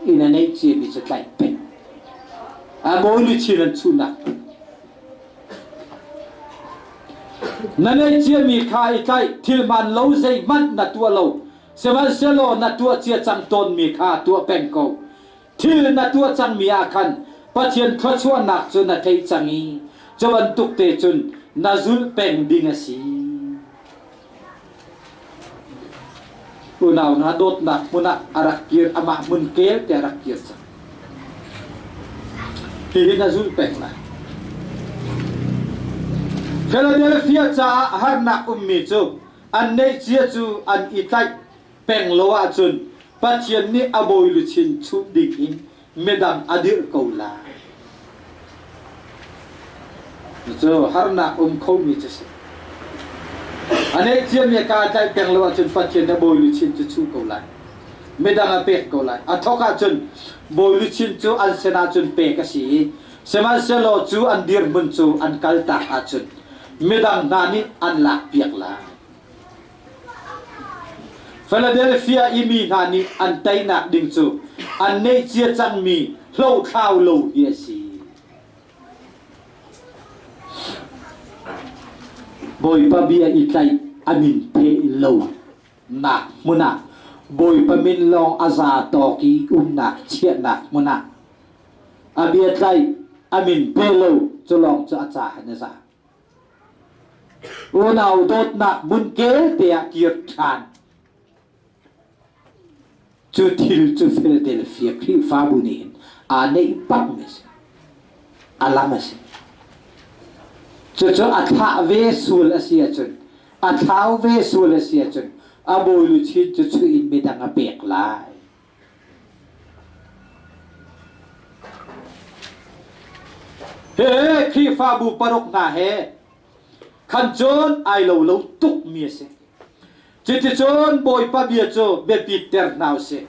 in a neih ciami cu tlaih peng. A bawi luchin an chuhnak. Na neih ciami kha i tlaih, thil hmaan lo zeihmanh na tuah lo. Sihmanhsehlaw na tuah cia cang tawnmi kha tuah peng ko. Thil na tuah cangmi ah khan Pathian thluachuahnak cu na theih cang i cu bantuk te cun na zulh peng ding a si. Unau hna dawtnak hmun ah a rak kir, amah hmun kel te a rak kir cang. Hihi na zulh peng lai. Philadelphia caah harnak ummi cu an neih cia cu an i tlaih peng lo ahcun Pathian nih a bawi luchin chuh ding in midang a dirh ko lai. Cu harnak um khomi cu si. A neih ciami a kaa tlaih peng lo ahcun Pathian nih bawi luchin cu chuh ko lai. Midang a pek ko lai. A thawk ahcun bawi luchin cu an sin ahcun pek a si i sihmanhsehlaw cu an dirhmun cu an kaltak ahcun midang hna nih an lakpiak lai. Philadelphia i mi hna nih an teinak ding cu an neih cia cangmi hlohthlau lo hi a si. Bawipa bia i tlaih a min pheh lo nak hmun ah Bawipa min lawng a za tawk i umnak chiahnak hmun ah a bia tlaih a min pe lo cu lawng cu a ca hin a za. Unau dawtnak hmunkel te ah kir ṭhan. Cu thil cu Philadelphia Khrihfabu nih hin aa neih bakmi a si. A lam a si. Cucu a thlah ve sual a si ahcun, a thlau ve sual a si ahcun, a bawi luchin cu chuih in midang a pek lai. He Khrihfabu paruk hna he khan cun ai lo lo tuk mi a si. Cuticun Bawipa bia cu biapit ter hna usih.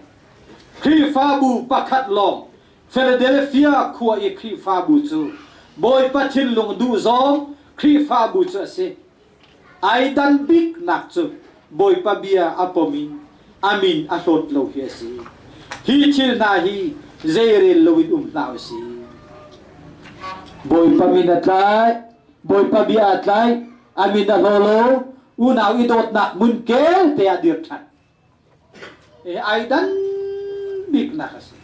Khrihfabu pakhat lawng Philadelphia khua i Khrihfabu cu Bawipa thinlung duh zawng Khrihfabu cu a si. Ai dan biknak cu Bawipa bia a pom i a min a hlawt lo hi a si. Hi thil hna hi zeirel loin um hna usih. Bawipa min a tlai, Bawipa bia a tlai, a min a hlaw lo, unau i dawtnak hmunkel te ah dir ṭhan. E ai dan biknak a si.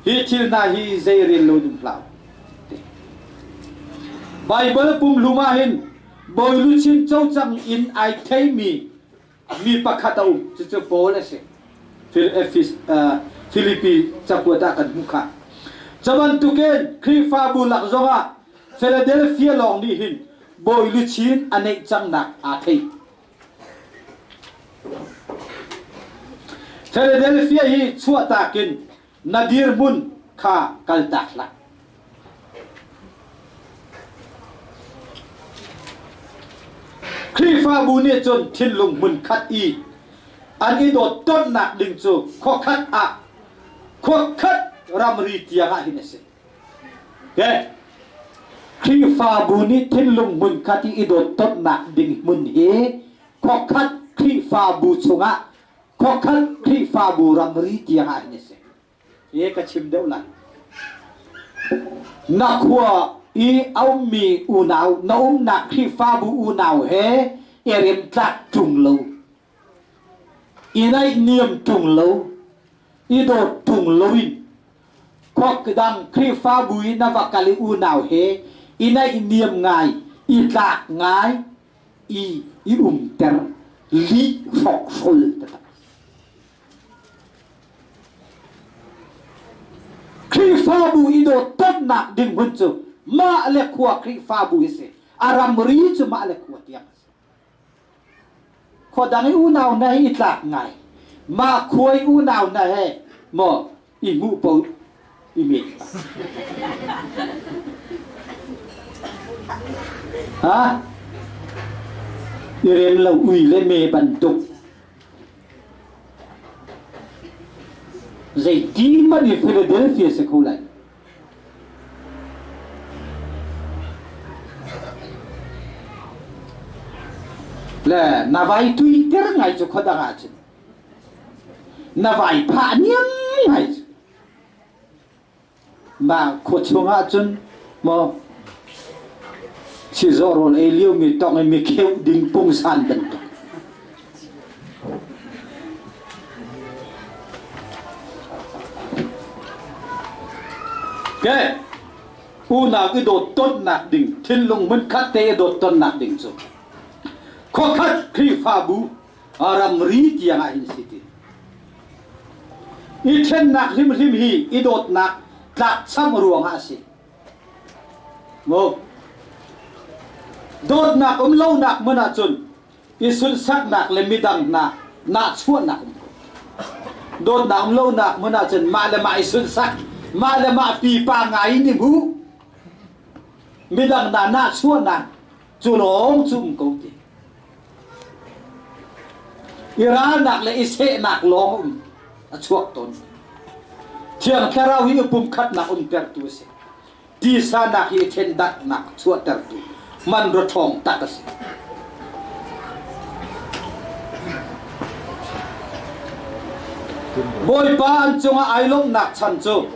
Hi thil hna hi zeirel lo dum hlah. Bible pumhlum ah hin bawi luchin cocang in ai theimi mi pakhat a um. Cucu Paul a si. Filipi cakuat ah kan hmuh kha. Cu bantukin Khrihfabu lak zongah Philadelphia lawng nih hin bawi luchin a neih cangnak aa thei. Philadelphia hi chuahtak in na dirhmun kha kaltak hlah. Khrihfabu nih cun thinlung hmunkhat i an i dawt tonnak ding cu khuakhat ah khuakhat ramri tiang ah hin a si. Okay. Khrihfabu nih thinlung hmunkhat i i dawt tonnak ding hmun hi khuakhat Khrihfabu chungah khuakhat Khrihfabu ramri tiang ah hin a si. E ka chim deuh lai. Na khua i a ummi unau, na umnak Khrihfabu unau he i remtlak ṭung lo, i naihniam ṭung lo, i dawt ṭung loin khua dang Khrihfabu i na va kal i unau he i naihniam ngai, i tlak ngai, i i umter lih hrokhrol taktak. Khrihfabu i dawttonnak ding hmun cu mah le khua Khrihfabu hi si. A ramri cu mah le khua tiang a si. Khua dang i unau hna hi i tlak ngai. Mah khua i unau hna he maw i hmuh po i met. Ha? I rem lo ui le me bantuk. Zeitin hmanh i Philadelphia si kho lai. Le na vai tuiter ngai cu khuadang ahcun na vai phah niam ngai cu mah khua chung ahcun maw chizawh rawl ei lio mi tong i mi kheuh ding pungsan bantuk ke unau i dawt tonnak ding thinlung hmunkhat te i dawt tonnak ding cu khuakhat Khrihfabu ramri tiang ah hin si ti i ṭhennak hrimhrim hi i dawtnak tlakcham ruangah a si Maw? Dawtnak um lonak hmun ahcun i sunhsaknak le midang hna nahchuahnak um ko. Dawtnak um lonak hmun ahcun mah le mah i sunhsak, mah le mah pipa ngai in i hmu. Midang hna nahchuahnak cu lawng cu um ko ti. I ralnak le i sehnak lawng um a chuak tawn. Thiang Thlarau hi pumkhatnak umtertu a si. Tisanak hi ṭhendatnak chuahtertu man ṭhawng tak a si. Bawipa an cungah ai lawmhnak chan cu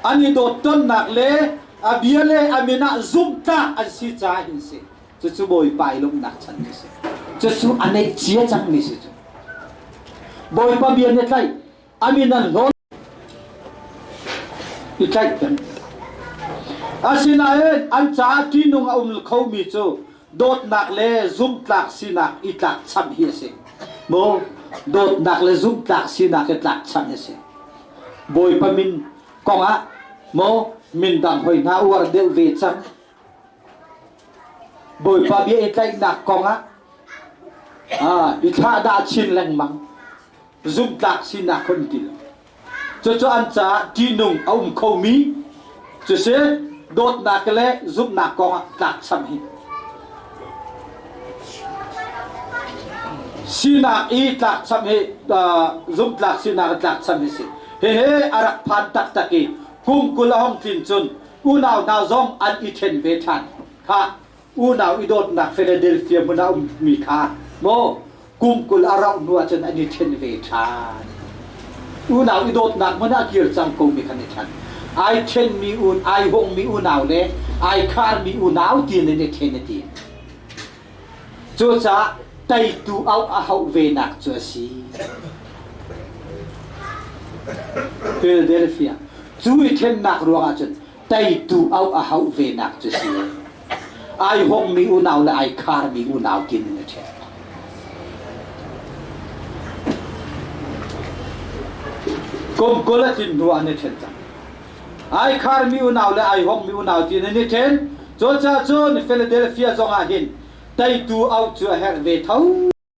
an i dawt tonnak le a bia le a min ah zumhtlak an si caah hin si. Cucu Bawipa i lawmhnak chan a si. Cucu a neih cia cangmi si cu. Bawipa bia nih tlaih, a min an hlawn i tlaih peng. Asinain an caah ṭihnung a um khomi cu dawtnak le zumhtlak sinak i tlakcham hi a si. Maw dawtnak le zumhtlak sinak i tlakcham hi a si. Bawipa min kongah maw min dang hoi hna uar deuh ve cang. Bawipa bia i tlaihnak kongah i thlahdah chin lengmang zumhtlak sinak hun ti lo. Cucu an caah ṭihnung a um khomi cu si. Dawtnak le zumhnak kong ah tlakcham hi. Sinak i tlakcham hi zumhtlak sinak i tlakcham hi si. Hihi a rak phan taktak i kum 20 a hong tlin cun unau hna zong an i ṭhen ve ṭhan. Kha unau i dawtnak Philadelphia hmun ah ummi kha maw kum 20 a rauh hnu ahcun an i ṭhen ve ṭhan. Unau i dawtnak hmun ah kir cang komi khan i ṭhen. Ai ṭhenmi un ai hongmi unau le ai kharmi unau tiin an i ṭhen a ti. Cucaah teitu auh a hauh venak cu a si. Philadelphia cu i ṭhennak ruangah cun teitu auh a hauh venak cu si. Ai hongmi unau le ai kharmi unau tiin an i ṭhen. Kum 20 a tlin hnu ah an i ṭhen cang. Ai kharmi unau le ai hongmi unau tiin an i ṭhen. Cucaah cun Philadelphia zong ah hin teitu auh cu a herh ve tho.